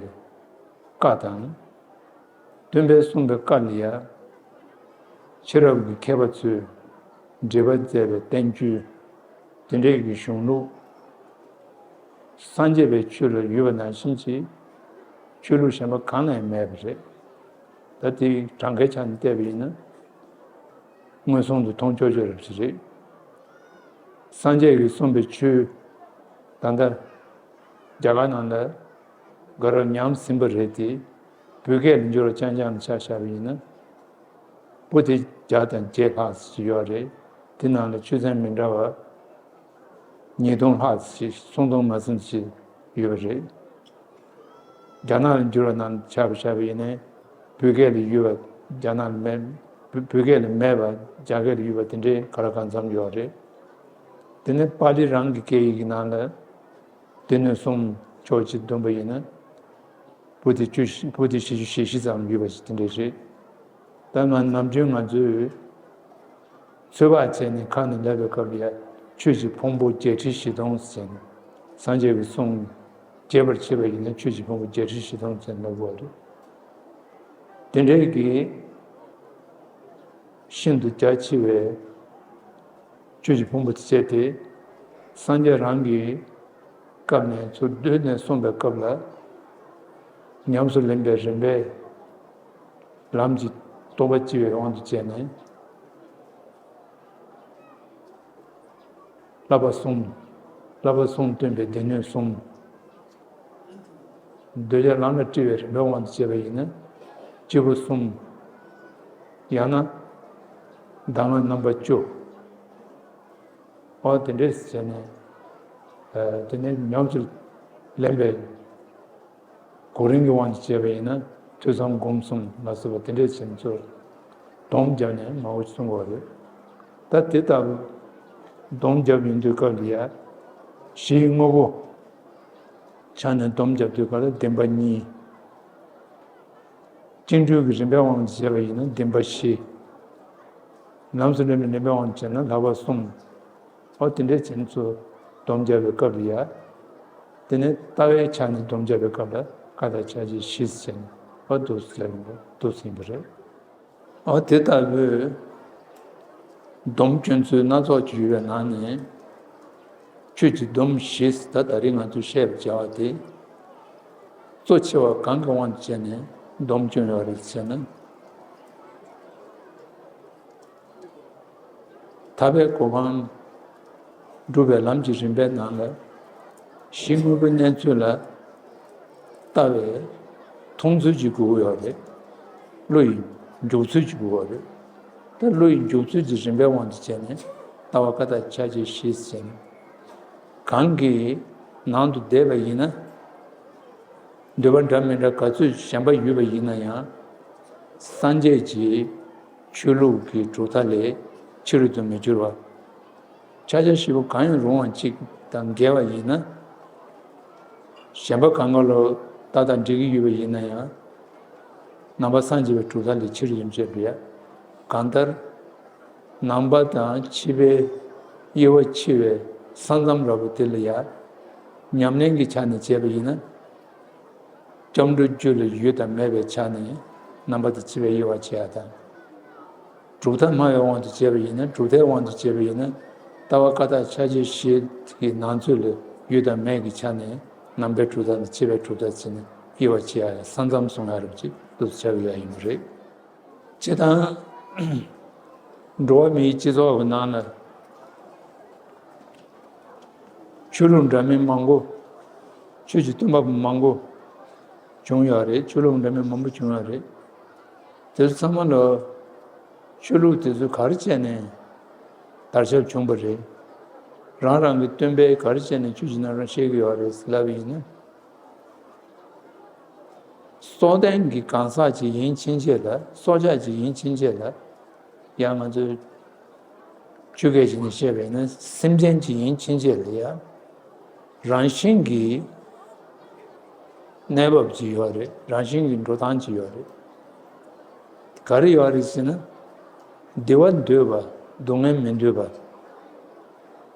བཀའ་དང་། སྟོན་པས་གསུངས་པའི་བཀའ་ལ་ཡང་ཕྱི་རབས་ཀྱི་མཁས་པ་ཚོས་འགྲེལ་པ་མཛད་པའི་བསྟན་བཅོས། དེ་འདྲའི་གི་གཞུང་ལུགས། སངས་རྒྱས་པའི་ཆོས་ལ་ཡོད་པ་ནང་བཞིན་གྱི་ཆོས་ལུགས་གཞན་པ་གང་ལ་ཡང་མེད་པ་རེད། ད་དེ་གྲངས་ཀའི་ཆ་ནས་བལྟས་པ་ཡིན་ན། མངོན་སུམ་དུ་མཐོང་ཆོག་ཆོག་རབ་ཅིག་རེད། སངས་རྒྱས་ཀྱིས་གསུངས་པའི་ཆོས། ད་ལྟ་རྒྱ་གར་ནང་ལ་དགའ་རབ་ཉམས་ཟིན་པ་རེད་དེ། བོད་སྐད་ལ་འགྱུར་བ་རྐྱང་རྐྱང་ཆ་བཞག་པ་ཡིན་ན། པོ་ཏི་བརྒྱ་དང་བརྒྱད་ལྷག་ཅིག་ཡོད་རེད། དེ་ནང་ལ་ཆོས་ཚན་མི་འདྲ་བ་ཉིས་སྟོང་ལྷག་ཅིག་སུམ་སྟོང་མ་ཟིན་ཅིག་ཡོད་པ་རེད། རྒྱ་ནག་ལ་འགྱུར་བ་ནང་ཆ་བཞག་པ་ཡིན་ན། བོད་སྐད་ལ་ཡོད་པ་རྒྱ་ནག་ལ་མེད། བོད་བོད་སྐད་ལ་མེད་པ་རྒྱ་སྐད་ལ་ཡོད་པ་དེ་འདྲའི་ག་རེ་གང་འཚམ་ཡོད་རེད། དེ་ནས་པཱ་ལི་རང་གི་སྐད་ཡིག་གི་ནང་ལ་སྡེ་སྣོད་གསུམ་ཕྱོགས་གཅིག་བསྡོམས་པ་ཡིན་ན། པོ་ཏི་བཅུ་བཞི། པོ་ཏི་བཞི་བཅུ་ཞེ་བཞི་ཙམ་ཡོད་པ་ཞིག་དེ་འདྲ་རེད། ད་ང་ནམ་རྒྱུན་ང་ཚོས་ཚོད་དཔག་བྱས་ནས་ཁ་ནས་ལབ་པའི་སྐབས་ལ་ཡ། ཆོས་ཀྱི་ཕུང་པོ་བརྒྱད་ཁྲི་བཞི་སྟོང་ཟེར་ནས། སངས་རྒྱས་ཀྱི་གསུང་རྒྱས་པར་བྱས་པ་ཡིན་ན་ཆོས་ཀྱི་ཕུང་པོ་བརྒྱད་ཁྲི་བཞི་སྟོང་ཟེར་ལབ་དགོས་རེད། དེ་འདྲའི་གི་ཤིན་ཏུ་རྒྱ་ཆེ་བའི་ཆོས་ཀྱི་ཕུང་པོ་དེ་བྱས་ཏེ། སངས་རྒྱས་རང་གི་སྐབས་ནས་ཚུར་བསྡུས་ནས་གསུངས་པའི་སྐབས་ལ། ཉམས་སུ་ལེན་པའི་རིམ་པས་ལམ་གྱི་རྟོགས་པ་སྐྱེ་བའི་དབང་དུ་བྱས་ནས། བསླབ་པ་གསུམ། བསླབ་པ་གསུམ་སྟོན་པའི་སྡེ་སྣོད་གསུམ། གདུལ་བྱ་ལམ་ལ་དཀྲི་བའི་རིམ་པའི་དབང་དུ་བྱས་པ་ཡིན་ན། སྐྱེས་བུ་གསུམ། ཡང་ན་གདམས་ངག་རྣམ་པ་བཅུ། ཨོ་དེ་འདྲས་བྱས་ནས། ཨ་དེ་ནས་ཉམས་སུ་ལེན་པའི་གོ་རིམ་གྱི་དབང་དུ་བྱས་པ་ཡིན་ན། ཐོས་བསམ་སྒོམ་གསུམ་ལ་སོགས་པ་དེ་འདྲས་བྱས་ནས་ཚུར་སྡོམ་བརྒྱབ་ནས་མང་པོ་གསུང་དགོས་རེད། ད་དེ་ལྟ་བུ་སྡོམ་བརྒྱབ་ཡོང་དུས་སྐབས་ལ་ཡ། གཞིའི་དངོས་པོ་ཆ་ནས་སྡོམ་བརྒྱབ་དུས་སྐབས་ལ་བདེན་པ་གཉིས། བཅིངས་འགྲོལ་གྱི་རིམ་པའི་དབང་དུ་བྱས་པ་ཡིན་ན་བདེན་པ་བཞི། ལམ་སུ་ལེན་པའི་རིམ་པའི་དབང་དུ་བྱས་ན་ལྷག་པ་གསུམ། ཨོ་དེ་འདྲའི་བྱས་ནས་ཚུར་སྡོམ་བརྒྱབ་པའི་སྐབས་ལ་ཡ། དེ་ནས་ལྟ་བའི་ཆ་ནས་སྡོམ་བརྒྱབ་པའི་སྐབས་ལ་ཀ་དག་ཕྱག་རྒྱ་བཞི་ཟེར་ནས་ཨོ་འདུག་ཟེར་འདུག་ཟེར་ཡིན་པ་རེད། ཨོ་དེ་ལྟ་བུའི་སྡོམ་སྐྱོན་ཚུལ་སྣ་ཚོགས་ཀྱི་ཡོད་པའི་ནང་ནས། ཆོས་ཀྱི་སྡོམ་བཞི་ད་ད་རེས་ང་ཚོས་བཤད་པར་བྱ་བ་དེ། གཙོ་ཆེ་བ་གང་གི་དབང་དུ་བྱས་ནས་སྡོམ་སྐྱོན་ཡོད་རེད་ཟེར་ན། ཐར་པའི་གོ་འཕང་སྒྲུབ་པའི་ལམ་གྱི་རིམ་པའི་ནང་ལ། གཞི་དངོས་པོའི་གནས་ཚུལ་ལ་ལྟ་བའི་མཐོང་ཚུལ་གྱི་དགོས་ཀྱི་ཡོད་རེད། བློ་ཡི་འཇུག་ཚུལ་གྱི་དགོས་པ་རེད། ད་བློ་ཡི་འཇུག་ཚུལ་གྱི་རིམ་པའི་དབང་དུ་བྱས་ནས་ལྟ་བ་ཀ་དག་ཕྱག་རྒྱ་བཞི་ཟེར་ནས། གང་གི་ནང་དུ་བསྡད་པ་ཡིན་ན། འདོད་པ་འདྲ་མི་འདྲ་ག་ཚོད་གཞན་པ་ཡོད་པ་ཡིན་ན་ཡང་། སངས་རྒྱས་ཀྱི་ཆོས་ལུགས་ཀྱི་གྲུབ་མཐའ་ལས་ཕྱི་རོལ་དུ་མི་འགྱུར་བ། ཕྱག་རྒྱ་བཞི་པོ་གང་ཡང་རུང་བ་གཅིག་དང་འགལ་བ་ཡིན་ན། གཞན་པ་གང་ག་ལོ་ཏག་ཏག་འགྲིག་གི་ཡོད་པ་ཡིན་ན་ཡང་། ནང་པ་སངས་རྒྱས་པའི་གྲུབ་མཐའ་ལས་ཕྱི་རོལ་དུ་མི་འགྱུར་བ། གང་ལྟར། ནང་པ་དང་ཕྱི་པའི་དབྱེ་བ་ཕྱེ་བའི་ས་མཚམས་འདྲ་པོ་དེ་ལ་ཡང་། ཉམས་ལེན་གྱི་ཆ་ནས་བྱས་པ་ཡིན་ན། སྐྱབས་འགྲོ་རྒྱུད་ལ་ཡོད་དང་མེད་པའི་ཆ་ནས་ནང་པ་དང་ཕྱི་པའི་དབྱེ་བ་ཕྱེ་ཡ་དང་། གྲུབ་མཐའ་སྨྲ་བའི་དབང་དུ་བྱས་པ་ཡིན་ན། གྲུབ་མཐའི་དབང་དུ་བྱས་པ་ཡིན་ན། ལྟ་བ་ཀ་དག་ཕྱག་རྒྱ་བཞི་གི་ནང་ཚུད་ལ་ཡོད་དང་མེད་ཀྱི་ཆ་ནས་ནང་པའི་གྲུབ་མཐའ་དང་ཕྱི་པའི་གྲུབ་མཐའ་བྱས་ནས་དབྱེ་བ་ཕྱེ་ཡ་ཡང་ས་མཚམས་སྲུང་ཡ་རབ་ཅིག་འདུག་ཆགས་ཡ་ཡིན་པ་རེད། སྤྱིར་བཏང་འགྲོ་བ་མིའི་སྤྱི་ཚོགས་ཀྱི་ནང་ལ། ཆོས་ལུགས་འདྲ་མིན་མང་པོ། ཆོས་ཀྱི་སྟོན་པ་མང་པོ་བྱུང་ཡོད་རེད། ཆོས་ལུགས་འདྲ་མིན་མང་པོ་བྱུང་ཡོད་རེད། དེ་ཚོ་ཚང་མ་ལ་ཆོས་ལུགས་དེ་ཚོ་ག་རེ་བྱས་ནས་དར་ཁྱབ་བྱུང་བ་རེད། རང་རང་གི་སྟོན་པས་ག་རེ་བྱས་ནས་ཆོས་ཀྱི་རྣམ་གྲངས་བཤད་ཀྱི་ཡོད་རེད་ལབ་པ་ཡིན་ན། སྲོག་ལྡན་གྱི་གང་ཟག་ཅིག་ཡིན་ཕྱིན་ཆད་ལ། སྲོག་ཆགས་ཅིག་ཡིན་ཕྱིན་ཆད་ལ། ཡང་ང་ཚོས་ཆོས་སྐད་ཅིག་ནས་བཤད་པ་ཡིན་ན། སེམས་ཅན་ཅིག་ཡིན་ཕྱིན་ཆད་ལ་ཡང་། རང་བཞིན་གྱི་གནས་བབ་ཅིག་ཡོད་རེད། རང་བཞིན་གྱི་འགྲོ་སྟངས་ཅིག་ཡོད་རེད། ག་རེ་ཡོད་རེད་ཟེར་ན། བདེ་བ་འདོད་པ། སྡུག་བསྔལ་མི་འདོད་པ།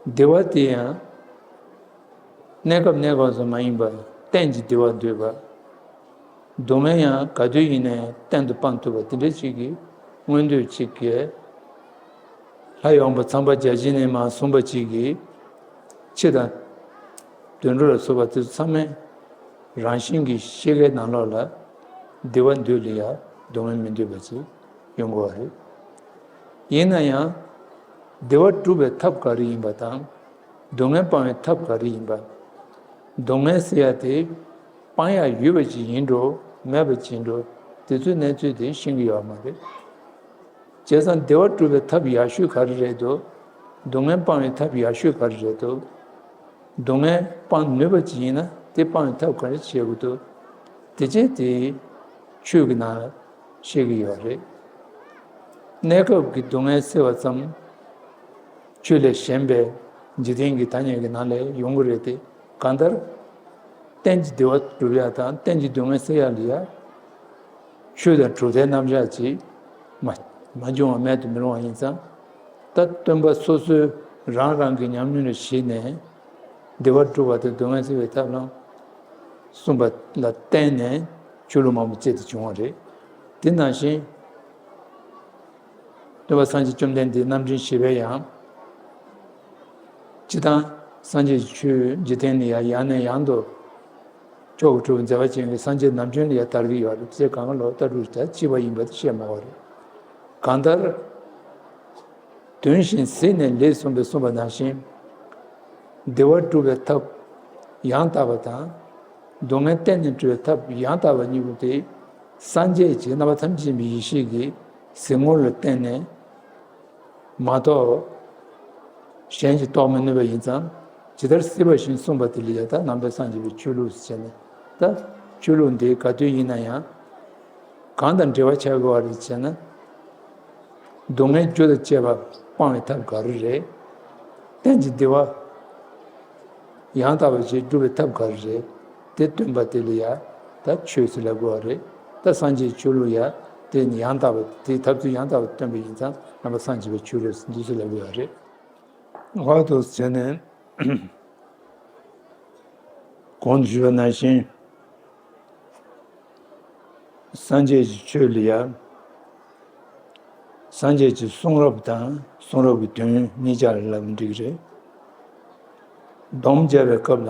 བདེ་བ་དེ་ཡང་། གནས་སྐབས་གནས་སྐབས་སུ་མ་ཡིན་པར་གཏན་གྱི་བདེ་བ་འདོད་པ། སྡུག་བསྔལ་ཡང་ག་དུས་ཡིན་ནའི་གཏན་དུ་སྤང་ཐུབ་པ་དེ་འདྲ་ཅིག་གི་མངོན་འདོད་ཅིག་གིས། ལྷ་ཡི་དབང་པོ་ཚངས་པ་བརྒྱ་བྱིན་ནས་མར་གསུངས་པ་ཅིག་གིས། ཕྱི་དང་དུད་འགྲོ་ལ་སོགས་པ་དེ་ཚོ་ཚང་མས་རང་བཞིན་གྱིས་ཤེས་ཀའི་ནང་ལོགས་ལ་བདེ་བ་འདོད་ལ་ཡ་སྡུག་བསྔལ་མི་འདོད་པ་ཅིག་ཡོང་དགོས་པ་རེད། ཡིན་ན་ཡང་བདེ་བ་སྒྲུབ་པའི་ཐབས་ག་རེ་ཡིན་པ་དང་། སྡུག་བསྔལ་སྤང་བའི་ཐབས་ག་རེ་ཡིན་པ། སྡུག་བསྔལ་ཟེར་ཡ་དེ་སྤང་ཡ་ཡོད་པ་ཅིག་ཡིན་འགྲོ་མེད་པ་ཅིག་ཡིན་འགྲོ། དེ་ཚོའི་གནས་ཚུལ་དེ་ཤེས་ཀྱི་ཡོད་མ་རེད། བྱས་ཙང་བདེ་བ་སྒྲུབ་པའི་ཐབས་ཡག་ཤོས་ག་རེ་རེད་འདུག་སྡུག་བསྔལ་སྤང་བའི་ཐབས་ཡག་ཤོས་ག་རེ་རེད་འདུག་སྡུག་བསྔལ་སྤང་ནུས་པ་ཅིག་ཡིན་ན་དེ་སྤང་བའི་ཐབས་ག་རེ་བྱེད་དགོས་འདུག་དེ་བྱས་དེ་ཆོས་ཀྱི་ནང་བཤད་ཀྱི་ཡོད་རེད། གནས་སྐབས་ཀྱི་སྡུག་བསྔལ་སེལ་བ་ཙམ། ཆོས་ལས་གཞན་པའི་འཇིག་རྟེན་གྱི་ཐ་སྙད་ཀྱི་ནང་ལས་ཡོང་གི་རེད་དེ། གང་ལྟར། གཏན་གྱི་བདེ་བ་སྒྲུབ་ཡ་དང་གཏན་གྱི་སྡུག་བསྔལ་སེལ་ཡ་ལ་ཡ། ཆོས་དང་གྲུབ་མཐའི་རྣམ་གཞག་ཅིག་མ་མ་འབྱུང་བ་མེད་དུ་མི་རུང་བ་ཡིན་ཙང་། ད་སྟོན་པ་སོ་སོའི་རང་རང་གི་ཉམས་མྱོང་ལ་གཞིགས་ནས། བདེ་བ་སྒྲུབ་པ་དང་སྡུག་བསྔལ་སེལ་བའི་ཐབས་ལམ་གསུངས་པ་ལ་བརྟེན་ནས་ཆོས་ལུགས་མང་པོ་སྐྱེས་ཏེ་བྱུང་བ་རེད། དེ་ནང་བཞིན། སྟོན་པ་སངས་རྒྱས་བཅོམ་ལྡན་འདས་རྣམ་འདྲེན་བཞི་པའི་ཡང་། སྤྱི་དང་སངས་རྒྱས་ཀྱི་ཆོས་འཇིག་རྟེན་ལ་ཡང་ཡང་ནས་ཡང་དུ་མཆོག་གི་སྤྲུལ་པའི་མཛད་པ་ཅན་གྱི་སངས་རྒྱས་རྣམ་བྱོན་ལ་ཡང་དར་གྱི་ཡོད་རེད། ཚེ་གང་ག་ལོ་ལྟ་གྲུབ་ལྟར་གཅིག་པ་ཡིན་པ་དེ་བཤད་མ་དགོས་རེད། གང་ལྟར། དོན་བཞིན་གཟིགས་ནས་ལེགས་གསུངས་པས་གསུངས་པ་ནང་བཞིན། བདེ་བ་སྒྲུབ་པའི་ཐབས་ཡང་དག་པ་དང་། སྡུག་བསྔལ་གཏན་ནས་གྲོལ་བའི་ཐབས་ཡང་དག་པ་གཉིས་པོ་དེ། སངས་རྒྱས་ཀྱི་རྣམ་པ་ཐམས་ཅད་མཁྱེན་པའི་ཡེ་ཤེས་ཀྱི་གཟིགས་ངོ་ལ་བརྟེན་ནས་མ་གཏོགས། གཞན་གྱིས་རྟོགས་མི་ནུས་པ་ཡིན་ཙང་། ཇི་ལྟར་གཟིགས་པ་བཞིན་གསུངས་པ་དེ་ལ་ཡང་ད་ནང་པའི་སངས་རྒྱས་པའི་ཆོས་ལུགས་ཟེར་ནས། ད་ཆོས་ལུགས་འདི་ག་དུས་ཡིན་ན་ཡང་། གང་དང་འབྲེལ་བ་ཆགས་དགོས་པ་རེད་ཅེ་ན། སྡུག་བསྔལ་རྒྱུ་དང་བཅས་པ་སྤང་བའི་ཐབས་ག་རེ་རེད། གཏན་གྱི་བདེ་བ་ཡང་དག་པ་ཞིག་སྒྲུབ་པའི་ཐབས་ག་རེ་རེད། དེ་སྟོན་པ་དེ་ལ་ཡ་ད་ཆོས་ཟེར་ལབ་དགོས་པ་རེད། ད་སངས་རྒྱས་ཆོས་ལུགས་ཡ་དེ་ནི་ཡང་དག་པ་དེའི་ཐབས་ཚུལ་ཡང་དག་པ་སྟོན་པ་ཡིན་ཙང་ནང་པ་སངས་རྒྱས་པའི་ཆོས་ལུགས་འདི་ཚོ་ལབ་དགོས་པ་རེད། ཧོ་དོ་ཟེར་ནས། གོང་དུ་ཞུས་པ་ནང་བཞིན། སངས་རྒྱས་ཀྱི་ཆོས་ལ་ཡང་། སངས་རྒྱས་ཀྱི་གསུང་རབ་དང་གསུང་རབ་ཀྱི་དོན་གཉིས་ཆར་ལབ་འགྲིག་རེད། སྡོམ་བརྒྱབ་པའི་སྐབས་ལ།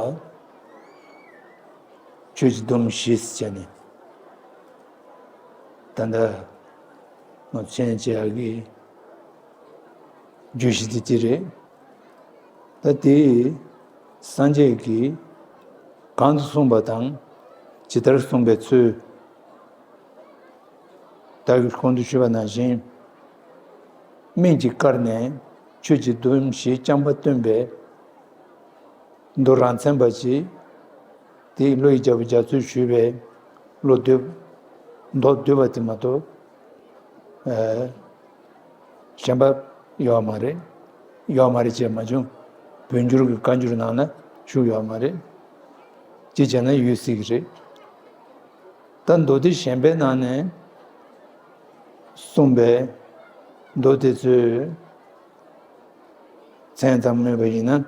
ཆོས་ཀྱི་སྡོམ་བཞི་ཟེར་ནས། ད་ལྟ་ང་ཚོ་མཚན་བྱེད་ཡག་གི་བརྗོད་གཞི་དེ་དེ་རེད། ད་དེ་སངས་རྒྱས་ཀྱིས་གང་དུ་གསུངས་པ་དང་ཇི་ལྟར་གསུངས་པའི་ཚུལ། ད་གོང་དུ་ཞུས་པ་ནང་བཞིན། སྨན་གྱིས་བཀར་ནས་ཆོས་ཀྱི་སྡོམ་བཞི་རྐྱང་པ་སྟོན་པའི། མདོ་རང་མཚན་པ་ཅིག་དེའི་བློ་ཡི་རྒྱལ་པོ་རྒྱ་མཚོས་ཞུས་པའི་བློ་བསྡུས། མདོ་བསྡུས་པ་དེ་མ་གཏོགས། ཨ། གཞན་པ་ཡོད་མ་རེད། ཡོད་མ་རེད་ཅེས་མ་བྱུང་། བོད་འགྱུར་གྱི་བཀའ་འགྱུར་ནང་ན་བཞུགས་ཡོད་མ་རེད། ཅེས་བྱས་ན་ཡོད་སྲིད་ཀྱི་རེད། ད་མདོ་སྡེ་གཞན་པའི་ནང་ནས་གསུངས་པའི་མདོ་དེ་ཚོའི་མཚན་ཙམ་སྨོས་པ་ཡིན་ན།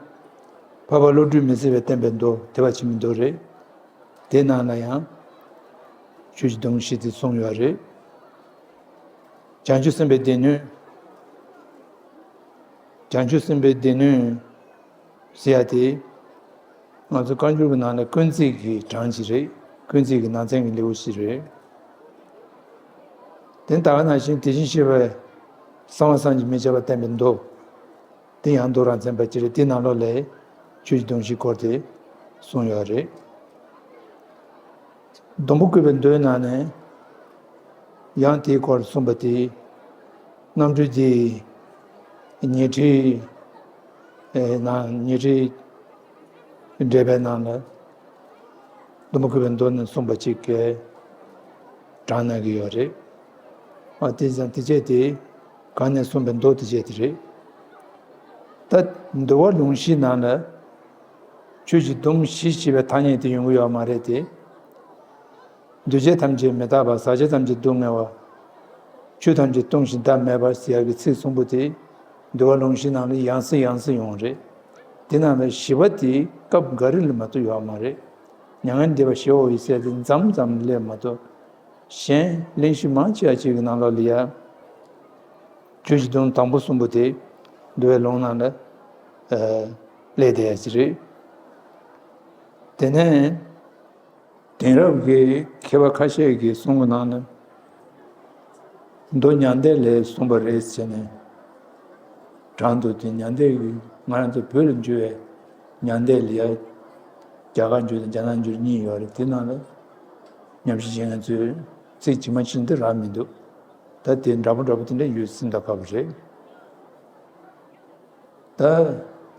འཕགས་པ་བློ་གྲོས་མི་ཟད་པས་བསྟན་པའི་མདོ་དེ་བ་ཆེན་པོའི་མདོ་རེད། དེ་ནང་ལ་ཡང་ཆོས་ཀྱི་སྡོམ་བཞི་དེ་གསུངས་ཡོད་རེད། བྱང་ཆུབ་སེམས་དཔའི་སྡེ་སྣོད། བྱང་ཆུབ་སེམས་དཔའི་སྡེ་སྣོད་ཟེར་ཡ་དེ། ང་ཚོ་བཀའ་འགྱུར་གྱི་ནང་ལ་ཀུན་བརྩེགས་ཀྱི་གྲངས་ཅིག་རེད། ཀུན་བརྩེགས་ཀྱི་ནང་ཚན་གྱི་ལེའུ་ཞིག་རེད། དེ་ད་ག་ནང་བཞིན་དེ་བཞིན་གཤེགས་པའི་གསང་བ་བསམ་གྱིས་མི་ཁྱབ་པ་བསྟན་པའི་མདོ། དེ་ཡང་མདོ་རང་མཚན་པ་ཅིག་རེད། དེ་ནང་ལོགས་ལ་ཆོས་ཀྱི་སྡོམ་བཞིའི་སྐོར་དེ་གསུངས་ཡོད་རེད། སྡོང་པོ་བཀོད་པའི་མདོའི་ནང་ནས་ཡང་དེའི་སྐོར་གསུངས་པ་དེ། རྣམ་འཕྲུལ་དེ་ཉི་ཁྲིའི་ནང་ཉི་ཁྲིའི་འགྲེལ་པའི་ནང་ལ་སྡོང་པོ་བཀོད་པའི་མདོ་ནས་གསུངས་པ་ཅིག་གིས་དྲངས་གནང་གི་ཡོད་རེད། ཨ། དེ་ཙང་དེ་བྱས་དེ་གང་ནས་གསུངས་པའི་མདོ་དེ་བྱས་དེ་རེད། ད་འདུལ་བ་ལུང་བཞིའི་ནང་ལ་ཆོས་ཀྱི་སྡོམ་བཞི་ཞེས་པའི་ཐ་སྙད་དེ་ཡོང་གི་ཡོད་མ་རེད་དེ། འདུས་བྱས་ཐམས་ཅད་མི་རྟག་པ། ཟག་བཅས་ཐམས་ཅད་སྡུག་བསྔལ་བ། ཆོས་ཐམས་ཅད་སྟོང་ཞིང་བདག་མེད་པ་ཟེར་ཡག་གི་ཚིག་གསུམ་པོ་དེ་འདུལ་བ་ལུང་བཞིའི་ནང་ལ་ཡང་སེ་ཡང་སེ་ཡོང་རེད། དེ་ནང་ལ་བཞི་པ་དེ་སྐབས་འགའ་རེ་ལ་མ་གཏོགས་ཡོད་མ་རེད། མྱ་ངན་འདས་པ་ཞེས་པའོ་ཡི་ཟེར་དེ་མཚམས་ཙམ་ལས་མ་གཏོགས། གཞན་གླེང་གཞི་མང་ཆེ་བ་ཅིག་གི་ནང་ལོགས་ལ་ཡ། ཆོས་ཀྱི་སྡོམ་དང་པོ་གསུམ་པོ་དེ་འདུལ་བའི་ལུང་ནང་ལ། ཨ། སླེབས་བསྡད་ཡ་ཅིག་རེད། དེ་ནས་དེང་རབས་ཀྱི་མཁས་པ་ཁ་ཤས་ཀྱིས་གསུང་གི་ནང་ན། མདོ་མྱང་འདས་ལས་གསུངས་པ་རེད་ཟེར་ནས། དྲང་དུ་དེ་མྱང་འདས་ཀྱི་ང་རང་ཚོ་བོད་ལ་འབྱོར་བའི་མྱང་འདས་ལ་ཡ། རྒྱ་གར་འབྱོར་དང་རྒྱ་ནག་འབྱོར་གཉིས་ཡོད་རེད། དེ་ནང་ལ་ཉམས་ཞིབ་བྱེད་མཁན་ཚོས་ཚིག་ཇི་མ་ཇི་བཞིན་དུ་རག་མི་འདུག་ད་དེ་འདྲ་པོ་འདྲ་པོ་དེ་འདྲ་ཡོད་སྲིད་མདའ་ཁ་པོ་རེད། ད་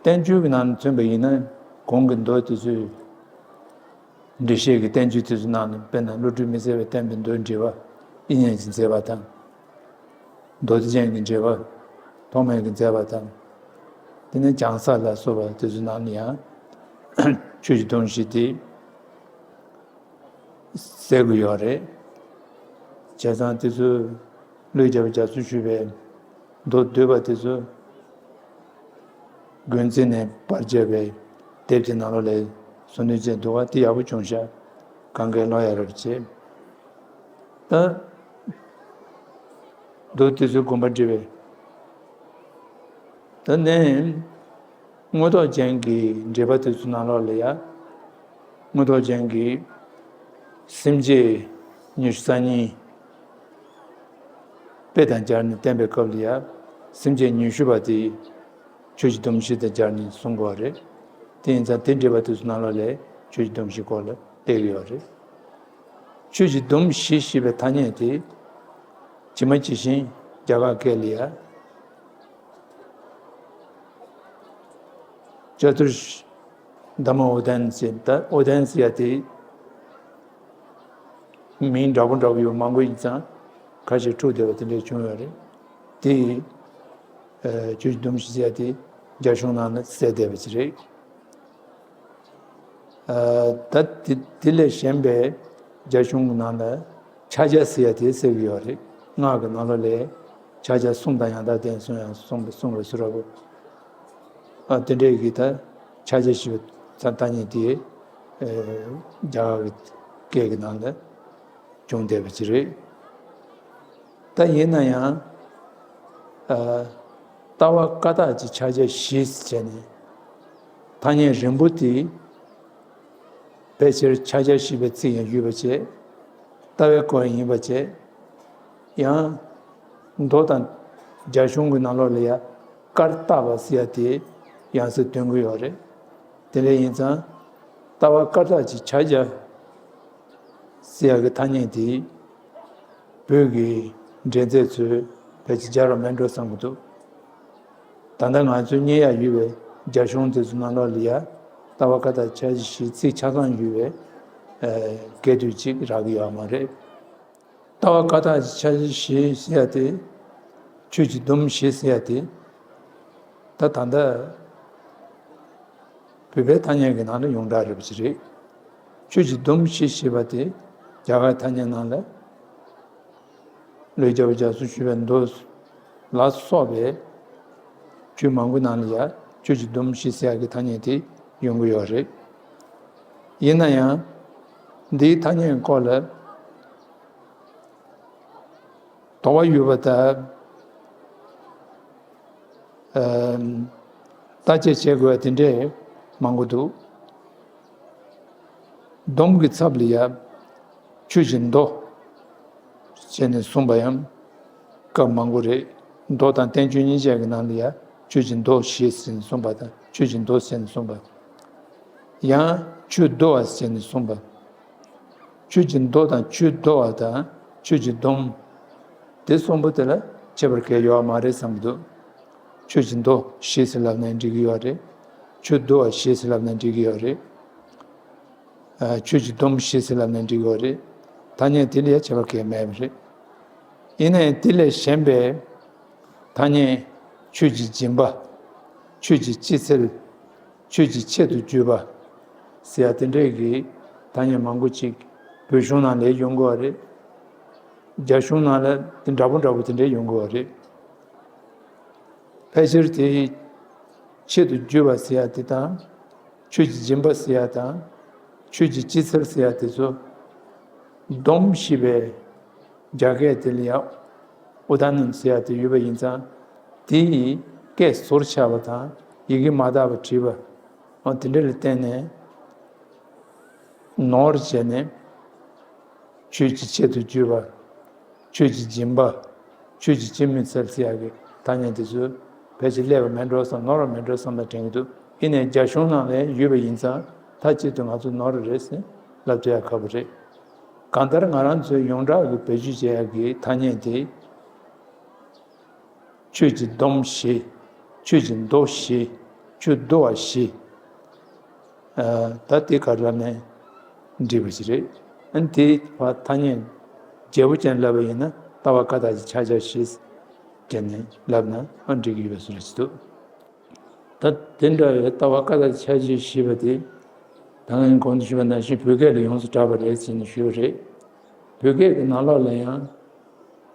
བསྟན་བཅོས་ཀྱི་ནང་ནས་མཚོན་པ་ཡིན་ན། གོང་གི་མདོ་དེ་ཚོའི་འགྲེལ་བཤད་ཀྱི་བསྟན་བཅོས་དེ་ཚོའི་ནང་ནས། དཔེར་ན་བློ་གྲོས་མི་ཟད་པས་བསྟན་པའི་མདོའི་འགྲེལ་པ་དབྱིག་གཉེན་གྱིས་མཛད་པ་དང་། མདོ་སྡེ་རྒྱན་གྱི་འགྲེལ་པ་ཐོགས་མེད་ཀྱིས་མཛད་པ་དང་། དེ་ནས་བྱང་ས་ལ་སོགས་པ་དེ་ཚོའི་ནང་ནས་ཡང་ཆོས་ཀྱི་སྡོམ་བཞི་དེ་གསལ་གྱི་ཡོད་རེད། བྱས་ཙང་དེ་ཚོ་བློས་བརྒྱབ་པའི་རྒྱ་མཚོ་ཞུས་པའི་མདོ་སྡུད་པ་དེ་ཚོ་དགོན་རྩེ་ནས་པར་བརྒྱབ་པའི་དེབ་ཀྱི་ནང་ལོགས་ལ་ཚུར་འདོན་བྱས་འདུག་ག་དེ་ཡག་པོ་བྱུང་ཤག་གང་གའི་ཀློག་ཡག་རབ་བྱེད། ད་མདོ་དེ་ཚོའི་དགོངས་པ་འགྲེལ་བའི། ད་ནི་མངོན་རྟོགས་རྒྱན་གྱི་འགྲེལ་པ་དེ་ཚོའི་ནང་ལོགས་ལ་ཡ། མངོན་རྟོགས་རྒྱན་གྱིས་སེམས་བསྐྱེད་ཉི་ཤུ་རྩ་གཉིས་དཔེ་དང་སྦྱར་ནས་བསྟན་པའི་སྐབས་ལ་ཡ། སེམས་བསྐྱེད་ཉི་ཤུ་པ་དེ་ཆོས་ཀྱི་སྡོམ་བཞི་དང་སྦྱར་ནས་གསུང་གི་ཡོད་རེད། དེ་ཡིན་ཙང་དེ་འགྲེལ་པ་དེ་ཚོའི་ནང་ལོགས་ལ་ཆོས་ཀྱི་སྡོམ་བཞི་སྐོར་ལ་བཤད་ཀྱི་ཡོད་རེད། ཆོས་ཀྱི་སྡོམ་བཞི་ཞེས་པའི་ཐ་སྙད་དེ་ཇི་མ་ཇི་བཞིན་རྒྱ་གར་སྐད་ལ་ཡ། ཅ་ཏུར་དྷརྨ་ཨོ་དན་ཟེར། ད་ཨོ་དན་ཟེར་ཡ་དེ་མིང་འདྲ་པོ་འདྲ་པོ་ཡོད་མང་པོ་ཡིན་ཙང་། ཁ་ཤས་འཁྲུག་བསྡད་པ་དེ་འདྲ་བྱུང་ཡོད་རེད། དེ་ཨ་ཆོས་ཀྱི་སྡོམ་བཞི་ཟེར་ཡ་དེ་རྒྱ་གཞུང་ནང་ན་གསལ་བསྡད་པ་ཅིག་རེད། ཨ་ད་དེ་དེ་ལས་གཞན་པའི་རྒྱ་གཞུང་གི་ནང་ལ་ཕྱག་རྒྱ་ཟེར་ཡ་དེ་གསལ་གྱི་ཡོད་རེད། སྔགས་ཀྱི་ནང་ལོགས་ལ་ཕྱག་རྒྱ་གསུམ་དང་ཡང་དག་ལྡན་གསུམ་ཡང་གསུངས་པ་གསུངས་པ་སུ་ར་བོ། ཨ་དེ་འདྲའི་གི་ད་ཕྱག་རྒྱ་ཞེས་པའི་ཐ་སྙད་དེ་ཨ་རྒྱ་གར་གྱི་སྐད་ཀྱི་ནང་ལ་བྱུང་བསྡད་པ་ཅིག་རེད། ད་ཡིན་ན་ཡང་ཨ་ལྟ་བ་བཀའ་རྟགས་ཀྱི་ཕྱག་རྒྱ་བཞི་ཟེར་ནས། ཐ་སྙད་རིང་པོ་དེ་ཕལ་ཆེར་ཕྱག་རྒྱ་ཞེས་པའི་ཚིག་ཡང་ཡོད་པ་བྱས། ལྟ་བའི་སྐོར་ཡིན་པ་བྱས། ཡང་མདོ་དང་རྒྱ་གཞུང་གི་ནང་ལོགས་ལ་ཡ་བཀའ་རྟགས་པ་ཟེར་ཡ་དེ་ཡང་སེ་འདོན་གྱི་ཡོད་རེད། དེ་འདྲ་ཡིན་ཙང་ལྟ་བ་བཀའ་རྟགས་ཀྱི་ཕྱག་རྒྱ་ཟེར་ཡ་གི་ཐ་སྙད་དེ་བོད་ཀྱི་འགྲེལ་མཛད་ཚོས་ཕལ་ཆེར་སྦྱར་བ་མེད་འགྲོ་བསམ་གྱི་འདུག་ད་ལྟ་ང་ཚོས་རྙེད་ཡག་ཡོད་པའི་རྒྱ་གཞུང་དེ་ཚོ་ནང་ལོགས་ལ་ཡ་ལྟ་བ་བཀའ་རྟགས་ཕྱག་རྒྱ་བཞི་ཚིག་ཆ་ཚང་ཡོད་པའི་ཨ་སྐད་དོད་ཅིག་རག་གི་ཡོད་མ་རེད། ལྟ་བ་བཀའ་རྟགས་ཕྱག་རྒྱ་བཞི་ཟེར་ཡ་དེ་ཆོས་ཀྱི་སྡོམ་བཞི་ཟེར་ཡ་དེ་ད་ད་ལྟ་བོད་པའི་ཐ་སྙད་ཀྱི་ནང་ལ་ཡོངས་གྲགས་རེད་པ་ཅིག་རེད། ཆོས་ཀྱི་སྡོམ་བཞི་ཞེས་པ་དེ་རྒྱ་གར་ཐ་སྙད་ནང་ལ། བློས་བྱ་བ་རྒྱ་མཚོ་ཞུས་པའི་མདོ་ལ་སོགས་པའི་ཆོས་མང་པོའི་ནང་ལ་ཡང་ཆོས་ཀྱི་སྡོམ་བཞི་ཟེར་ཡག་གི་ཐ་སྙད་དེ་ཡོང་གི་ཡོད་རེད། ཡིན་ན་ཡང་འདིའི་ཐ་སྙད་སྐོར་ལ་དོགས་པ་ཡོད་པ་དང་། ཨམ། བརྟག་དཔྱད་བྱེད་དགོས་པ་དེ་འདྲས་མང་པོ་འདུག་སྡོམ་གྱི་ཚབ་ལ་ཡ་ཆོས་ཀྱི་མདོ་ཟེར་ནས་གསུངས་པ་ཡང་སྐབས་མང་པོ་རེད། མདོ་དང་བསྟན་བཅོས་གཉིས་ཆ་གི་ནང་ལ་ཡ་ཆོས་ཀྱི་མདོ་ཞེས་ཟེར་ནས་གསུངས་པ་དང་། ཆོས་ཀྱི་མདོ་ཟེར་ནས་གསུངས་པ། ཡང་ཆོས་མདོ་བ་ཟེར་ནས་གསུངས་པ། ཆོས་ཀྱི་མདོ་དང་ཆོས་མདོ་བ་དང་ཆོས་ཀྱི་སྡོམ། དེ་གསུམ་པོ་དེ་ལ་ཁྱད་པར་གང་ཡང་ཡོད་མ་རེད་བསམ་གྱི་འདུག་ཆོས་ཀྱི་མདོ་ཞེས་ཟེར་ལབ་ན་འགྲིག་གི་ཡོད་རེད། ཆོས་མདོ་བ་ཞེས་ཟེར་ལབ་ན་འགྲིག་གི་ཡོད་རེད། ཨ་ཆོས་ཀྱི་སྡོམ་ཞེས་ཟེར་ལབ་ན་འགྲིག་གི་ཡོད་རེད། ཐ་སྙད་དེ་ལ་ཡང་ཁྱད་པར་གང་ཡང་མེད་པ་རེད། ཡིན་ན་ཡང་དེ་ལས་གཞན་པའི་ཐ་སྙད་ཆོས་ཀྱི་སྦྱིན་པ། ཆོས་ཀྱི་སྤྱི་སེལ། ཆོས་ཀྱི་ཆེད་དུ་བརྗོད་པ་ཟེར་ཡ་དེ་འདྲས་ཀྱི་ཐ་སྙད་མང་པོ་ཅིག་བོད་གཞུང་ནང་ལ་ཡོང་གི་ཡོད་རེད། རྒྱ་གཞུང་ནང་ལ་དེ་འདྲ་པོ་འདྲ་པོ་དེ་འདྲས་ཡོང་གི་ཡོད་རེད། ཕལ་ཆེར་དེ་ཆེད་དུ་བརྗོད་པ་ཟེར་ཡ་དེ་དང་། ཆོས་ཀྱི་སྦྱིན་པ་ཟེར་ཡ་དང་། ཆོས་ཀྱི་སྤྱི་སེལ་ཟེར་ཡ་དེ་ཚོ་སྡོམ་ཞེས་པའི་རྒྱ་སྐད་དེ་ལ་ཡང་ཨུ་ད་ནན་ཟེར་ཡ་དེ་ཡོད་པ་ཡིན་ཙང་། དེ་ཡི་སྐད་ཟུར་ཆག་པ་དང་ཡི་གེ་མ་དག་པ་བྲིས་པ། འོ་དེ་འདྲ་ལ་བརྟེན་ནས་ནོར་བྱས་ནས་ཆོས་ཀྱི་ཆེད་དུ་བརྒྱུད་པ། ཆོས་ཀྱི་སྦྱིན་པ། ཆོས་ཀྱི་སྤྱི་མོས་ཚལ་ཟེར་ཡག་གི་ཐ་སྙད་དེ་ཚོ་ཕལ་ཆེར་སླེབས་པ་མེད་འགྲོ་བསམ། ནོར་བ་མེད་འགྲོ་བསམ་པ་དྲན་གྱི་འདུག་ཡིན་ནའི་རྒྱ་གཞུང་ནང་ལ་ཡོད་པ་ཡིན་ཙང་མཐའ་གཅིག་ཏུ་ང་ཚོ་ནོར་བ་རེད་ཟེར་ལབ་ཐུབ་ཡག་ཁག་པོ་རེད། གང་ལྟར་ང་རང་ཚོའི་ཡོངས་གྲགས་ཀྱི་བེད་སྤྱོད་བྱེད་ཡག་གི་ཐ་སྙད་དེ། ཆོས་ཀྱི་སྡོམ་བཞི། ཆོས་ཀྱི་མདོ་བཞི། ཆོས་བསྡུ་བ་བཞི། ཨ། ད་དེ་ག་རེ་ལབ་ནས་འབྲི་བ་ཞིག་རེད། ཨ་ནི་དེ་བ་ཐ་སྙད་བརྗེ་པོ་ཅན་ལབ་པ་ཡིན་ན་ལྟ་བ་ཀ་དག་གི་ཕྱག་རྒྱ་བཞི་བརྒྱབ་ནས་ལབ་ན་ཨ་འགྲིག་གི་ཡོད་པའི་བཟོ་འདྲ་ཞིག་འདུག་ད་དེ་འདྲ་བའི་ལྟ་བ་ཀ་དག་གི་ཕྱག་རྒྱ་བཞི་པ་དེ་ད་ངས་གོང་དུ་ཞུས་པ་ནང་བཞིན་བོད་སྐད་ལ་ཡོངས་སུ་གྲགས་པ་རེད་ཟེར་ནས་ཞུས་པ་རེད། བོད་སྐད་ཀྱི་ནང་ལོགས་ལ་ཡང་།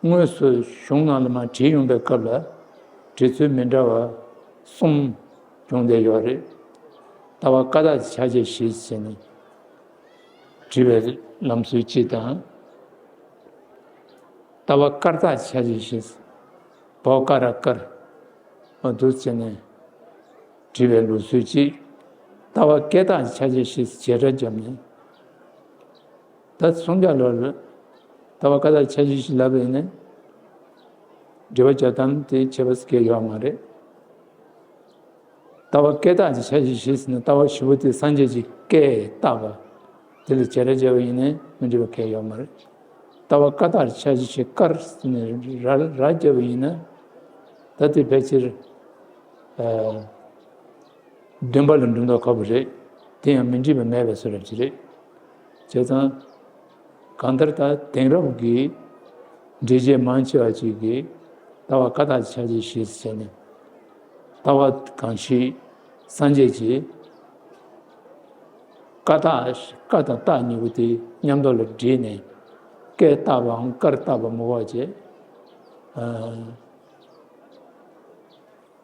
དངོས་སུ་གཞུང་ནང་ལ་མར་བྲིས་ཡོང་པའི་སྐབས་ལ་བྲིས་ཚུལ་མི་འདྲ་བ་གསུམ་བྱུང་བསྡད་ཡོད་རེད། ལྟ་བ་ཀ་དག་གི་ཕྱག་རྒྱ་བཞི་ཟེར་ནས་བྲིས་པའི་ལམ་སྲོལ་གཅིག་དང་། ལྟ་བ་ཀར་དག་གི་ཕྱག་རྒྱ་བཞི། བོ་ཀ་ར་ཀར། འོ་འདུག་བྱས་ནས་བྲིས་པའི་ལུགས་སྲོལ་གཅིག་ལྟ་བ་སྐད་དག་གི་ཕྱག་རྒྱ་བཞི་ཟེར་བྱེད་སྒྲ་བརྒྱབ་ནས། ད་སུམ་བརྒྱ་ལོར་ལྟ་བ་ཀ་དག་ཕྱག་རྒྱ་བཞི་ལབ་པ་ཡིན་ན། འབྲེལ་བ་རྒྱག་སྟངས་དེ་ཁྱད་པར་གང་ཡང་ཡོད་མ་རེད། ལྟ་བ་སྐད་དག་གི་ཕྱག་རྒྱ་བཞི་ཟེར་ན་ལྟ་བ་བཞི་པོ་དེ་སངས་རྒྱས་ཀྱི་སྐད་བཏགས་པ། དེ་ལ་བྱེད་སྒྲ་བརྒྱབ་པ་ཡིན་ན་མི་འགྲིག་པ་གང་ཡང་ཡོད་མ་རེད། ལྟ་བ་ཀ་དག་གི་ཕྱག་རྒྱ་བཞི་ཀར་ཟེར་ནས་ར་ར་བརྒྱབ་པ་ཡིན་ན། ད་དེ་ཕལ་ཆེར། ཨ། བདེན་པ་ལ་འགྲོ་མདོག་ཁ་པོ་རེད། དེ་ཡང་མི་འགྲིག་པ་མེད་པའི་བཟོ་འདྲ་ཅིག་རེད། བྱས་ཙང་། གང་ལྟར་ད་དེང་རབས་ཀྱི་འགྲེལ་བྱེད་མང་ཆེ་བ་ཅིག་གིས་ལྟ་བ་ཀ་དག་ཕྱག་རྒྱ་བཞི་ཟེར་ནས། ལྟ་བ་གང་ཞིག་སངས་རྒྱས་ཀྱིས་ཀ་དག་ཀ་དང་རྟགས་གཉིས་པོ་དེ་མཉམ་དུ་ལ་བསྒྲིལ་ནས་སྐད་བཏགས་པའམ་ཀར་བཏགས་པ་མི་དགོས་པ་བྱས། ཨ།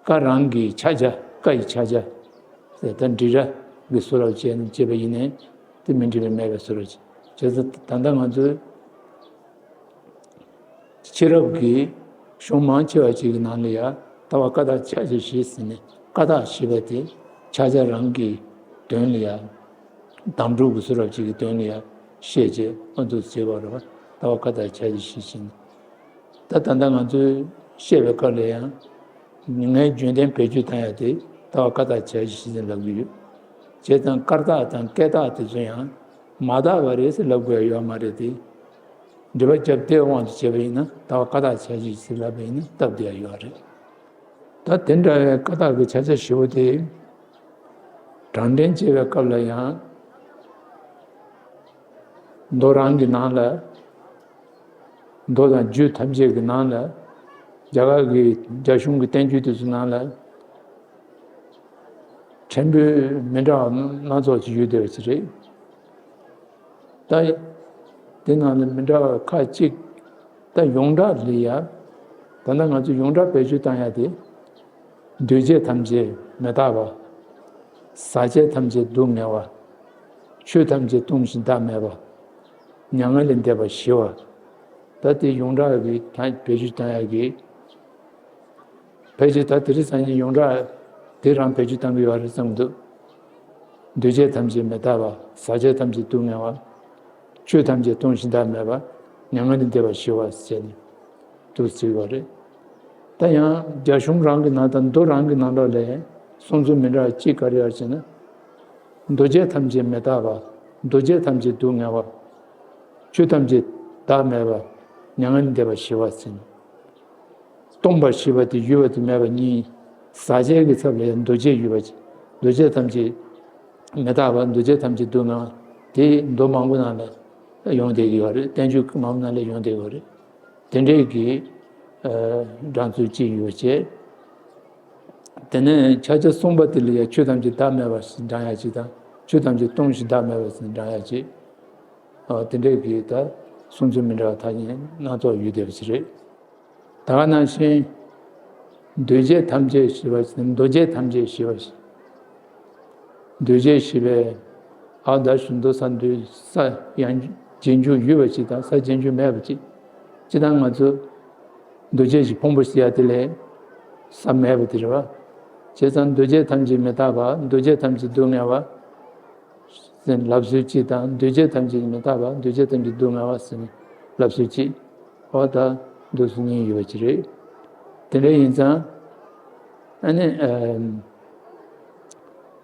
ཀ་རང་གི་ཕྱག་རྒྱ། ཀ་ཡི་ཕྱག་རྒྱ་ཟེར་ད་འབྲི་སྒྲ་གི་བཟོ་འདྲ་བྱས་ནས་བྱས་པ་ཡིན་ནའི་དེ་མི་འགྲིག་པ་མེད་པའི་བཟོ་འདྲ་བྱས། བྱས་ཙང་ད་ལྟ་ང་ཚོའི་ཕྱི་རབས་ཀྱི་གཞུང་མང་ཆེ་བ་ཅིག་གི་ནང་ལ་ཡང་ལྟ་བ་ཀ་དག་ཕྱག་རྒྱ་བཞི་ཟེར་ནས་ཀ་དག་ཞེས་པ་དེ་ཕྱག་རྒྱ་རང་གི་དོན་ལ་ཡང་། དམ་སྒྲུབ་ཀྱི་བཟོ་འདྲ་ཅིག་གི་དོན་ལ་ཡང་བཤད་བྱས་ཨ་འདུག་ཟེར་བ་རེད་པ། ལྟ་བ་ཀ་དག་ཕྱག་རྒྱ་བཞི་ཟེར་ནས། ད་ད་ལྟ་ང་ཚོས་བཤད་པའི་སྐབས་ལ་ཡང་། ངས་རྒྱུན་ལྡན་བེད་སྤྱོད་བཏང་ཡ་དེ་ལྟ་བ་ཀ་དག་ཕྱག་རྒྱ་བཞི་ཟེར་ལབ་ཀྱི་ཡོད། བྱས་ཙང་ཀར་རྟགས་དང་སྐད་རྟགས་དེ་ཚོ་ཡང་མ་དག་པ་རེད་ཟེར་ལབ་དགོས་ཡ་ཡོད་མ་རེད་དེ། འབྲེལ་བ་བརྒྱབ་བསྡད་དབང་དུ་བྱས་པ་ཡིན་ན་ལྟ་བ་ཀ་དག་ཕྱག་རྒྱ་བཞི་ཟེར་ལབ་པ་ཡིན་ན་སྟབས་བདེ་ཡ་ཡོད་རེད། ད་དེ་འདྲ་བའི་ཀ་དག་གི་ཕྱག་རྒྱ་བཞི་པོ་དེ། དྲང་འདྲེན་བྱེད་པའི་སྐབས་ལ་ཡང་། མདོ་རང་གི་ནང་ལ། མདོ་དང་རྒྱུད་ཐམས་ཅད་ཀྱི་ནང་ལ། རྒྱ་གར་གྱི་རྒྱ་གཞུང་གི་བསྟན་བཅོས་དེ་ཚོ་ནང་ལ། ཕྲན་བུ་མི་འདྲ་བ་སྣ་ཚོགས་ཅིག་ཡོད་བསྡད་པ་ཅིག་རེད། ད། དེ་ནང་ལ་མི་འདྲ་བ་ཁ་ཅིག་ད་ཡོངས་གྲགས་ལ་ཡ། ད་ལྟ་ང་ཚོ་ཡོངས་གྲགས་བེད་སྤྱོད་བཏང་ཡ་དེ། འདུས་བྱས་ཐམས་ཅད་མི་རྟག་པ། ཟག་བཅས་ཐམས་ཅད་སྡུག་བསྔལ་བ། ཆོས་ཐམས་ཅད་སྟོང་ཞིང་བདག་མེད་པ། མྱ་ངན་ལས་འདས་པ་ཞི་བ། ད་དེ་ཡོངས་གྲགས་ཀྱི་ད་བེད་སྤྱོད་བཏང་ཡ་གི། ཕལ་ཆེར་ད་དེ་རིང་སང་ཉིན་ཡོངས་གྲགས་དེ་རང་བེད་སྤྱོད་བཏང་གི་ཡོད་རེད་བསམ་གྱི་འདུག་འདུས་བྱས་ཐམས་ཅད་མི་རྟག་པ། ཟག་བཅས་ཐམས་ཅད་སྡུག་བསྔལ་བ། ཆོས་ཐམས་ཅད་སྟོང་ཞིང་བདག་མེད་པ། མྱ་ངན་ལས་འདས་པ་ཞི་བ་ཟེར་ནས་འདུག་ཟེར་བ་རེད། ད་ཡང་རྒྱ་གཞུང་རང་གི་ནང་དང་མདོ་རང་གི་ནང་ལོགས་ལ་གསུང་ཚུལ་མི་འདྲ་བ་གཅིག་ག་རེ་ཡོད་ཟེར་ན། འདུས་བྱས་ཐམས་ཅད་མི་རྟག་པ། འདུས་བྱས་ཐམས་ཅད་སྡུག་བསྔལ་བ། ཆོས་ཐམས་ཅད་བདག་མེད་པ། མྱ་ངན་ལས་འདས་པ་ཞི་བ་ཟེར་ནས། སྟོང་པ་ཞི་བ་དེ་ཡོད་པ་དང་མེད་པ་གཉིས། ཟག་བཅས་ཀྱི་ཚབ་ལ་ཡང་འདུས་བྱས་ཡོད་པ་ཅིག་འདུས་བྱས་ཐམས་ཅད་མི་རྟག་པ། འདུས་བྱས་ཐམས་ཅད་སྡུག་བསྔལ་བ། དེ་མདོ་མང་པོ་ནང་ལ་ཡོང་བསྡད་ཀྱི་ཡོད་རེད། བསྟན་བཅོས་མང་པོ་ནང་ལ་ཡོང་བསྡད་ཀྱི་ཡོད་རེད། དེ་འདྲའི་གི་ཨ་སྒྲ་ཚུལ་གཅིག་ཡོད་བྱས། དེ་ནས་ཕྱག་རྒྱ་གསུམ་པ་དེ་ལ་ཡང་ཆོས་ཐམས་ཅད་བདག་མེད་པ་ཞེས་བགྲང་ཡ་གཅིག་དང་། ཆོས་ཐམས་ཅད་སྟོང་ཞིང་བདག་མེད་པ་ཞེས་བགྲང་ཡ་གཅིག་ཨ་དེ་འདྲའི་གི་ད་གསུང་ཚུལ་མི་འདྲ་བ་ཐ་སྙད་སྣ་ཚོགས་ཡོད་བསྡད་པ་ཞིག་རེད། ད་ག་ནང་བཞིན། འདུས་བྱས་ཐམས་ཅད་ཞེས་པ་ཞིག་འདུ་བྱེད་ཐམས་ཅད་ཞེས་པ་ཞིག་འདུས་བྱས་ཞེས་པས། ཨ་བདག་གཞན་དུ་ས་འདུས་ས་ཡང་རྗེས་འཇུག་ཡོད་པ་ཅིག་དང་ས་རྗེས་འཇུག་མེད་པ་ཅིག་སྤྱིར་བཏང་ང་ཚོ་འདུས་བྱས་ཀྱི་ཕུང་པོ་ཟེར་ཡ་དེ་ལས་ས་མེད་པ་དེ་རེད་བ། བྱས་ཙང་འདུ་བྱེད་ཐམས་ཅད་མི་རྟག་པ། འདུ་བྱེད་ཐམས་ཅད་སྡུག་བསྔལ་བ་ཟེར་ལབ་སྲོལ་གཅིག་དང་། འདུ་བྱེད་ཐམས་ཅད་མི་རྟག་པ། འདུ་བྱེད་ཐམས་ཅད་སྡུག་བསྔལ་བ་ཟེར་ནས་ལབ་སྲོལ་གཅིག་འོ་ད་འདུག་སེ་གཉིས་ཡོད་པ་ཅིག་རེད། དེ་འདྲ་ཡིན་ཙང་ཨ་ནི་ཨ་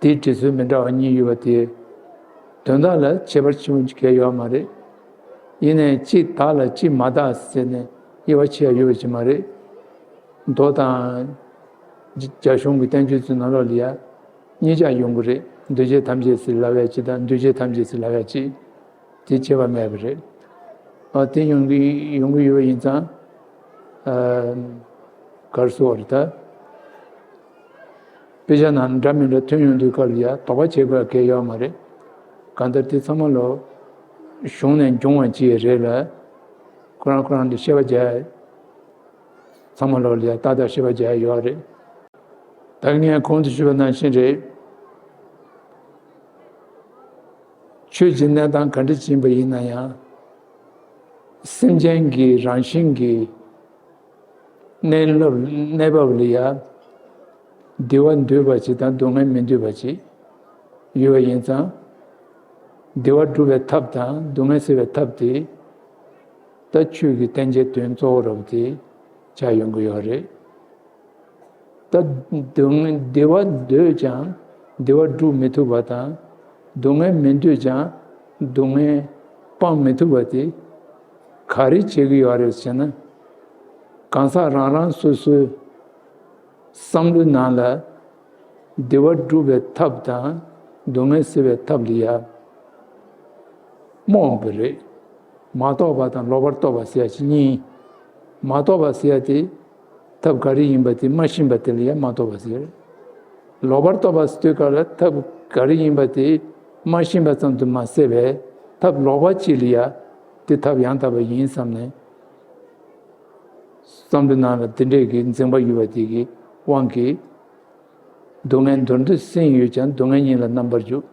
དེའི་འབྲི་སྲོལ་མི་འདྲ་བ་གཉིས་ཡོད་པ་དེ། དོན་དག་ལ་ཁྱད་པར་ཆེན་པོ་གང་ཡང་ཡོད་མ་རེད། ཡིན་ནའི་གཅིག་དག་ལ་གཅིག་མ་དག་ཟེར་ནས་དབྱེ་བ་ཕྱེ་ཡ་ཡོད་པ་ཅིག་མ་རེད། མདོ་དང་། རྒྱ་གཞུང་གི་བསྟན་བཅོས་ཚོའི་ནང་ལོགས་ལ་ཡ། གཉིས་ཆ་ཡོང་གི་རེད། འདུ་བྱེད་ཐམས་ཅད་ཟེར་ལབ་ཡ་གཅིག་དང་། འདུས་བྱས་ཐམས་ཅད་ཟེར་ལབ་ཡ་གཅིག་དེ་ཁྱད་པར་མེད་པ་རེད། ཨ་དེ་ཡོང་གི་ཡོང་གི་ཡོད་པ་ཡིན་ཙང་། ཨ་ག་རེ་ཟེར་དགོས་རེད་ད། དཔེ་ཆ་ནང་འདྲ་མི་འདྲ་ཐོན་ཡོང་དུས་སྐབས་ལ་ཡ་དོགས་པ་བྱེད་དགོས་ཡ་གང་ཡང་ཡོད་མ་རེད། གང་ལྟར་དེ་ཚང་མ་ལོ་གཞུང་ནས་འབྱུང་བ་ཅིག་རེད་ལ། ཁོ་རང་ཁོ་རང་གི་བཤད་པ་རྒྱག་ཚང་མ་ལོ་ལ་ཡ་ཏག་ཏག་བཤད་པ་རྒྱག་ཡོད་རེད། ད་ངས་གོང་དུ་ཞུས་པ་ནང་བཞིན་རེད། ཆོས་ཀྱི་གནས་སྟངས་ག་འདྲ་ཅིག་ཡིན་པ་ཡིན་ན་ཡང་། སེམས་ཅན་གྱི་རང་བཞིན་གྱི་གནས་ལུགས་གནས་བབ་ལ་ཡ། བདེ་བ་འདོད་པ་ཅིག་དང་སྡུག་བསྔལ་མི་འདོད་པ་ཅིག་ཡོད་པ་ཡིན་ཙང་། བདེ་བ་སྒྲུབ་པའི་ཐབས་དང་སྡུག་བསྔལ་སེལ་བའི་ཐབས་དེ། ད་ཆོས་ཀྱི་བསྟན་བྱའི་དོན་གཙོ་བོ་རབ་དེ་ཆགས་ཡོང་གི་ཡོད་རེད། ད་སྡུག་བསྔལ་བདེ་བ་འདོད་ཀྱང་བདེ་བ་སྒྲུབ་མི་ཐུབ་པ་དང་། སྡུག་བསྔལ་མི་འདོད་ཀྱང་སྡུག་བསྔལ་སྤང་མི་ཐུབ་པ་དེ་ག་རེ་བྱེད་ཀྱི་ཡོད་རེད་ཟེར་ན། གང་ཟག་རང་རང་སོ་སོའི་བསམ་བློའི་ནང་ལ་བདེ་བ་སྒྲུབ་པའི་ཐབས་དང་སྡུག་བསྔལ་སེལ་བའི་ཐབས་ལ་ཡ་རྨོངས་པ་རེད། མ་རྟོགས་པ་དང་ལོག་པར་རྟོག་པ་ཟེར་ཡ་གཉིས། མ་རྟོགས་པ་ཟེར་ཡ་དེ་ཐབས་ག་རེ་ཡིན་པ་དེ་མ་ཤེས་པ་དེ་ལ་ཡ་མ་རྟོགས་པ་ཟེར། ལོག་པར་རྟོག་པ་ཟེར་དུས་སྐབས་ལ་ཐབས་ག་རེ་ཡིན་པ་དེ་མ་ཤེས་པ་ཙམ་དུ་མ་ཟད་པའི་ཐབས་ལོག་པ་ཅིག་ལ་ཡ་དེ་ཐབས་ཡང་དག་པ་ཡིན་བསམ་ནས། བསམ་བློའི་ནང་ལ་དེ་འདྲས་ཀྱི་འཛིན་པ་ཡོད་པ་དེ་གི་དབང་གིས། སྡུག་བསྔལ་མདོར་བསྡུས་སེམས་ཡོད་ཀྱང་སྡུག་བསྔལ་ཉིད་ལ་རྣམ་པར་འཇུག་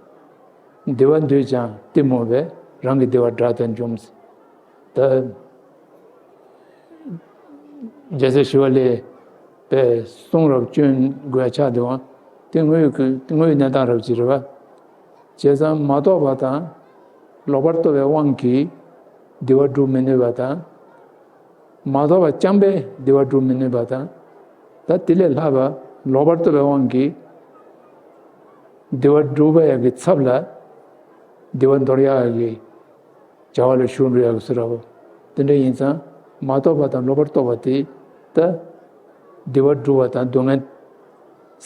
བདེ་བ་འདོད་ཀྱང་གཏི་མུག་པས། རང་གི་བདེ་བ་དགྲ་ལྟར་འཇོམས། ད་རྒྱལ་སྲས་ཞི་བ་ལྷས་པའི་གསུང་རབ་སྐྱོན་དགོས་ཡ་ཆགས་འདུག་ཨང་། དེ་དངོས་ཀྱི་དངོས་ཡོད་གནས་སྟངས་རབ་ཅིག་རེད་བ། བྱས་ཙང་མ་རྟོགས་པ་དང་ལོག་པར་རྟོག་པའི་དབང་གིས་བདེ་བ་སྒྲུབ་མི་ནུས་པ་དང་། མ་རྟོགས་པ་རྐྱང་པས་བདེ་བ་སྒྲུབ་མི་ནུས་པ་དང་། ད་དེ་ལས་ལྷག་པ་ལོག་པར་རྟོག་པའི་དབང་གིས་བདེ་བ་སྒྲུབ་པ་ཡག་གི་ཚབ་ལ་བདེ་བ་འདོར་ཡག་གི་བྱ་བ་ལ་ཞུགས་འགྲོ་ཡག་གི་ཚུལ་རེད་བ། དེ་འདྲ་ཡིན་ཙང་མ་རྟོགས་པ་དང་ལོག་པར་རྟོག་པ་དེ་ད་བདེ་བ་སྒྲུབ་པ་དང་སྡུག་བསྔལ་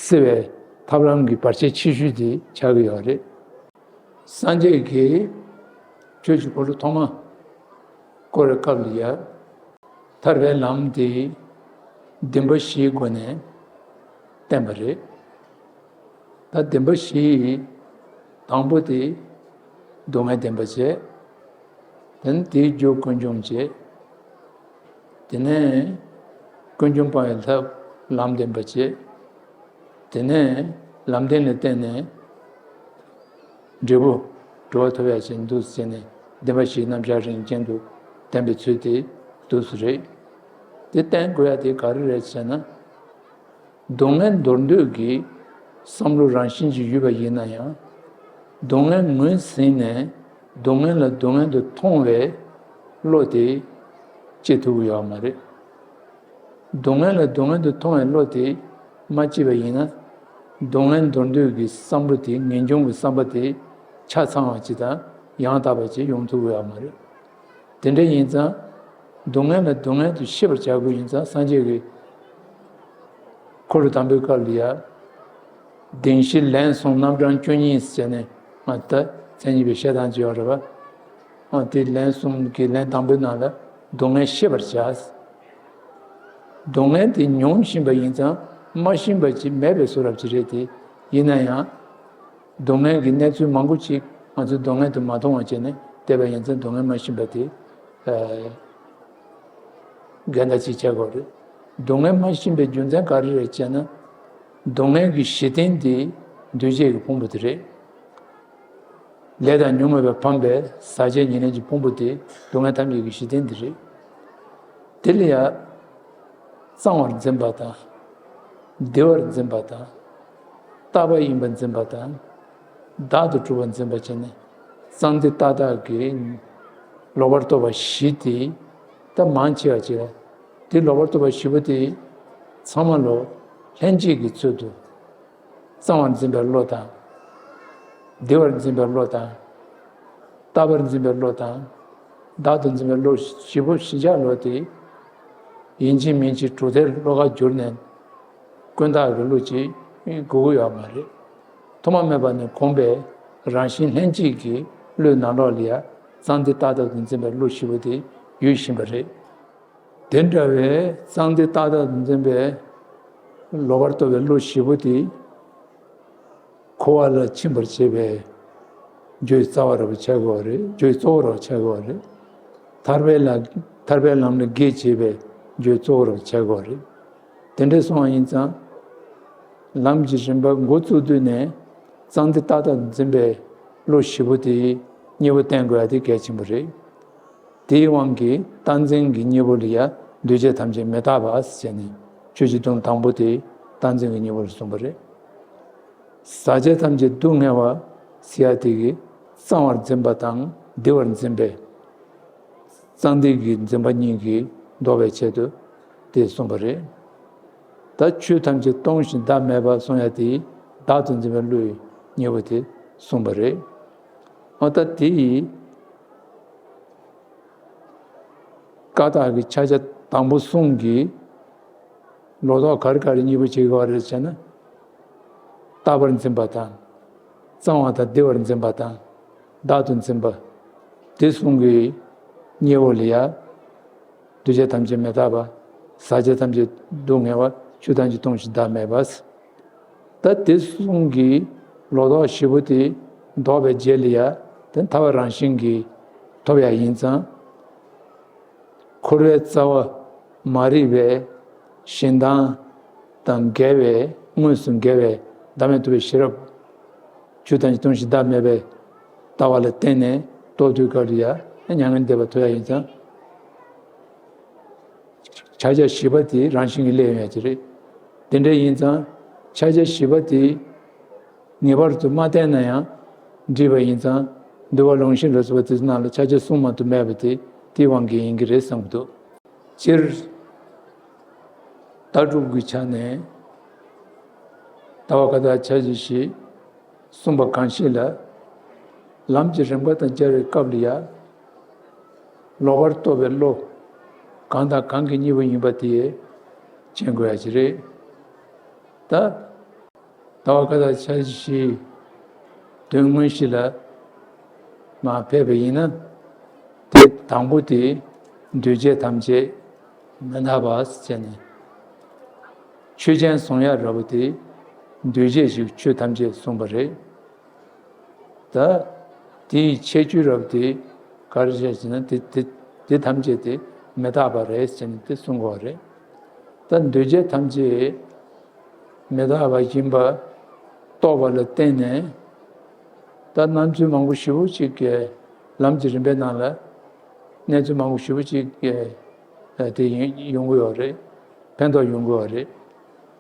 སེལ་བའི་ཐབས་ལམ་གྱི་བར་ཆད་ཆེ་ཤོས་དེ་ཆགས་ཀྱི་ཡོད་རེད། སངས་རྒྱས་ཀྱིས་ཆོས་ཀྱི་འཁོར་ལོ་ཐོག་མ་བསྐོར་བའི་སྐབས་ལ་ཡ། ཐར་པའི་ལམ་དེ་བདེན་པ་བཞིའི་སྒོ་ནས་བསྟན་པ་རེད། ད་བདེན་པ་བཞི་ཡི་དང་པོ་དེ་སྡུག་བསྔལ་བདེན་པ་བྱས། དེ་ནས་དེའི་རྒྱུ་ཀུན་འབྱུང་བྱས། དེ་ནས་ཀུན་འབྱུང་སྤང་བའི་ཐབས་ལམ་བདེན་པ་བྱས། དེ་ནས་ལམ་བདེན་ལ་བརྟེན་ནས་འབྲས་བུ་གྲོལ་བ་ཐོབ་ཡ་ཅན་འདུག་ཟེར་ནས་བདེན་པ་བཞིའི་རྣམ་གཞག་རིམ་ཅན་དུ་བསྟན་པའི་ཚུལ་དེ་འདུག་སེ་རེད། དེ་བསྟན་དགོས་ཡ་དེ་ག་རེ་རེད་ཟེར་ན། སྡུག་བསྔལ་འདོར་འདོད་ཀྱི་བསམ་བློ་རང་བཞིན་གྱིས་ཡོད་པ་ཡིན་ན་ཡང་། སྡུག་བསྔལ་ངོས་ཟིན་ནས་སྡུག་བསྔལ་ལ་སྡུག་བསྔལ་དུ་མཐོང་བའི་བློ་དེ་སྐྱེ་ཐུབ་ཀྱི་ཡོད་མ་རེད། སྡུག་བསྔལ་ལ་སྡུག་བསྔལ་དུ་མཐོང་བའི་བློ་དེ་མ་སྐྱེས་པ་ཡིན་ན། སྡུག་བསྔལ་འདོར་འདོད་ཀྱི་བསམ་བློ་དེ་ངེས་འབྱུང་གི་བསམ་པ་དེ་ཆ་ཚང་བ་ཅིག་དང་ཡང་དག་པ་ཅིག་ཡོང་ཐུབ་ཀྱི་ཡོད་མ་རེད། དེ་འདྲ་ཡིན་ཙང་། སྡུག་བསྔལ་ལ་སྡུག་བསྔལ་དུ་ཤེས་པར་བྱ་དགོས་ཡིན་ཙང་། སངས་རྒྱས་ཀྱི་འཁོར་ལོ་དང་པོའི་སྐབས་ལ་ཡ། བདེན་བཞི་ལན་གསུམ་རྣམ་གྲངས་བཅུ་གཉིས་ཟེར་ནས་ང་ད་མཚན་ཉིད་པའི་བཤད་སྟངས་ཅིག་ཡོད་རེད་བ། ཨ་དེ་ལན་གསུམ་གྱི་ལན་དང་པོའི་ནང་ལ་སྡུག་བསྔལ་ཤེས་པར་བྱ། སྡུག་བསྔལ་དེ་མྱོང་བཞིན་པ་ཡིན་ཙང་མ་ཤེས་པ་ཅིག་མེད་པའི་བཟོ་འདྲ་ཅིག་རེད་དེ། ཡིན་ན་ཡང་། སྡུག་བསྔལ་གྱི་གནས་ཚུལ་མང་པོ་ཅིག་ང་ཚོས་སྡུག་བསྔལ་དུ་མ་མཐོང་བ་བྱས་ནས་བསྡད་པ་ཡིན་ཙང་སྡུག་བསྔལ་མ་ཤེས་པ་དེ་ཨ་འགལ་ཟླ་ཅིག་བྱེད་དགོས་རེད། སྡུག་བསྔལ་མ་ཤེས་པའི་རྒྱུ་མཚན་ག་རེ་རེད་ཅེ་ན། སྡུག་བསྔལ་གྱི་གཞི་རྟེན་དེ་འདུས་བྱས་ཀྱི་ཕུང་པོ་དེ་རེད། ལས་དང་ཉོན་མོངས་པས་ཕམ་པའི་ཟག་བཅས་ཉེར་ལེན་གྱི་ཕུང་པོ་དེ་སྡུག་བསྔལ་ཐམས་ཅད་ཀྱི་གཞི་རྟེན་དེ་རེད། དེ་ལ་ཡང་། གཙང་བར་འཛིན་པ་དང་། བདེ་བར་འཛིན་པ་དང་ རྟག་པ་ཡིན་པར་འཛིན་པ་དང་། བདག་ཏུ་གྲུབ་པར་འཛིན་པ་བྱས་ནས། གཙང་སྡེ་ཏག་ཏག་གི་ལོག་པར་རྟོག་པ་བཞི་དེ། ད་མང་ཆེ་བ་ཅིག་ལ། དེ་ལོག་པར་རྟོག་པ་བཞི་པོ་དེ། ཚང་མ་ལོ་ལྷན་སྐྱེས་ཀྱི་ཚུལ་དུ། གཙང་བར་འཛིན་པའི་བློ་དང་། བདེ་བར་འཛིན་པའི་བློ་དང་། རྟག་པར་འཛིན་པའི་བློ་དང་། བདག་ཏུ་འཛིན་པའི་བློ་བཞི་པོ་བཞི་ཆ་ལོ་དེ། ཡིན་གཅིག་མིན་གཅིག་གྲུབ་མཐའི་བློ་ཁ་བསྒྱུར་ནས། ཀུན་བརྟགས་ཀྱི་བློ་ཅིག་དགོས་ཀྱི་ཡོད་མ་རེད། ཐོག་མ་མེད་པ་ནས་གོམས་པའི་རང་བཞིན་ལྷན་སྐྱེས་ཀྱི་བློའི་ནང་ལོགས་ལ་ཡང་གཙང་སྡེ་ཏག་ཏག་ཏུ་འཛིན་པའི་བློ་བཞི་པོ་དེ་ཡོད་བཞིན་པ་རེད། དེ་འདྲ་བའི་གཙང་སྡེ་ཏག་ཏག་ཏུ་འཛིན་པའི་ལོག་པར་རྟོག་པའི་བློ་བཞི་པོ་དེ། འཁོར་བ་ལ་ཕྱིན་པར་བྱེད་པའི་རྒྱུའི་རྩ་བ་རབ་ཆགས་དགོས་པ་རེད། རྒྱུའི་གཙོ་བོ་རབ་ཆགས་དགོས་པ་རེད། ཐར་པའི་ལམ། ཐར་པའི་ལམ་ལ་དགེ་བྱེད་པའི་རྒྱུའི་གཙོ་བོ་རབ་ཆགས་དགོས་པ་རེད། དེ་འདྲ་སོང་བ་ཡིན་ཙང་། ལམ་གྱི་རིམ་པ་འགོ་བཙུགས་དུས་ནས། གཙང་སྡེ་ཏག་ཏག་འཛིན་པའི་བློ་བཞི་པོ་དེའི་གཉེན་པོ་བསྟེན་དགོས་ཡ་དེ་གལ་ཆེན་པོ་རེད། དེའི་དབང་གིས་བརྟག་འཛིན་གྱི་གཉེན་པོ་ལ་ཡང་འདུས་བྱས་ཐམས་ཅད་མི་རྟག་པ་ཟེར་ནས། ཆོས་ཀྱི་སྡོམ་དང་པོ་དེ་བརྟག་འཛིན་གྱི་གཉེན་པོ་ལ་གསུངས་པ་རེད། ཟག་བཅས་ཐམས་ཅད་སྡུག་བསྔལ་བ་ཟེར་ཡ་དེ་གིས་གཙང་བར་འཛིན་པ་དང་བདེ་བར་འཛིན་པའི། གཙང་སྡེ་གི་འཛིན་པ་གཉིས་ཀྱིས་ལྡོག་པའི་ཆེད་དུ་དེ་གསུངས་པ་རེད། ད་ཆོས་ཐམས་ཅད་སྟོང་ཞིང་བདག་མེད་པ་གསུང་ཡ་དེས་བདག་ཏུ་འཛིན་པའི་བློའི་གཉེན་པོ་དེ་གསུངས་པ་རེད། འོ་ད་དེ་ཡིས། ཀ་དག་གི་ཕྱག་རྒྱ་དང་པོ་གསུམ་གྱིས་ལོག་རྟོག་ག་རེ་ག་རེ་གཉེན་པོ་བྱེད་དགོས་པ་རེད་ཟེར་ན། རྟག་པར་འཛིན་པ་དང་། གཙང་བ་དང་བདེ་བར་འཛིན་པ་དང་། བདག་ཏུ་འཛིན་པ། དེ་གསུམ་གྱི་གཉེན་པོ་ལ་ཡ། འདུས་བྱས་ཐམས་ཅད་མི་རྟག་པ། ཟག་བཅས་ཐམས་ཅད་སྡུག་བསྔལ་བ། ཆོས་ཐམས་ཅད་སྟོང་ཞིང་བདག་མེད་པ། ད་དེ་གསུམ་གྱི་ལོག་རྟོག་བཞི་པོ་དེ་ལྡོག་པའི་རྗེས་ལ་ཡ། དེ་ཐར་པ་རང་བཞིན་གྱིས་ཐོབ་ཡ་ཡིན་ཙང་། འཁོར་བའི་རྩ་བ་མ་རིག་པའི་ཞེན་སྡང་དང་འགལ་བའི། དངོས་སུ་འགལ་བའི་བདག་མེད་རྟོགས་པའི་ཤེས་རབ། ཆོས་ཐམས་ཅད་སྟོང་ཞིང་བདག་མེད་པའི་ལྟ་བ་ལ་བརྟེན་ནས་རྟོགས་དུས་སྐབས་ལ་ཡ། མྱ་ངན་འདས་པ་ཐོབ་ཡ་ཡིན་ཙང་། ཕྱག་རྒྱ་བཞི་པ་དེ་རང་བཞིན་གྱིས་སླེབས་ཡོང་ཡ་ཅིག་རེད། དེ་འདྲ་ཡིན་ཙང་། ཕྱག་རྒྱ་བཞི་པ་དེ་ངེས་པར་དུ་མ་བསྟེན་ན་ཡང་འགྲིག་པ་ཡིན་ཙང་། འདུལ་བ་ལུང་བཞི་ལ་སོགས་པ་དེ་ཚོ་ནང་ལ་ཕྱག་རྒྱ་གསུངས་མ་ཐུབ་མེད་པ་དེ་དེའི་དབང་གིས་ཡིན་གྱི་རེད་བསམ་གྱི་འདུག་སྤྱིར། ལྟ་གྲུབ་ཀྱི་ཆ་ནས། ལྟ་བ་ཀ་དག་ཕྱག་རྒྱ་བཞི། གསུངས་པ་གང་ཞིག་ལ། ལམ་གྱི་རིམ་ཁ་དང་སྦྱར་བའི་སྐབས་ལ་ཡ། ལོག་པར་རྟོག་པའི་བློ། གང་དང་གང་གི་གཉེན་པོ་ཡིན་པ་དེ་མཁྱེན་དགོས་ཡ་ཅིག་རེད། ད། ལྟ་བ་ཀ་དག་ཕྱག་རྒྱ་བཞིའི་དོན་དངོས་གཞི་ལ་མར་ཕེབས་པ་ཡིན་ན། དེ་དང་པོ་དེ་འདུས་བྱས་ཐམས་ཅད་མི་རྟག་པ་ཟེར་ནས། ཆོས་ཅན་གསུང་ཡ་འདྲ་པོ་དེ་འདུས་བྱས་ཀྱི་ཆོས་ཐམས་ཅད་གསུངས་པ་རེད། ད་དེའི་ཁྱད་ཆོས་རབ་དེ་ག་རེ་རེད་ཟེར་ན། དེ་དེ་དེ་ཐམས་ཅད་དེ་མི་རྟག་པ་རེད་ཟེར་ནས་དེ་གསུང་གི་ཡོད་རེད། ད་འདུས་བྱས་ཐམས་ཅད་མི་རྟག་པ་ཡིན་པ་རྟོགས་པ་ལ་བརྟེན་ནས། ད་གནས་ཚུལ་མང་པོ་ཞེ་པོ་ཅིག་གི་ལམ་གྱི་རིམ་པའི་ནང་ལ་གནས་ཚུལ་མང་པོ་ཞེ་པོ་ཅིག་གི་དེ་ཡིན་ཡོང་གི་ཡོད་རེད། ཕན་ཐོགས་ཡོང་གི་ཡོད་རེད།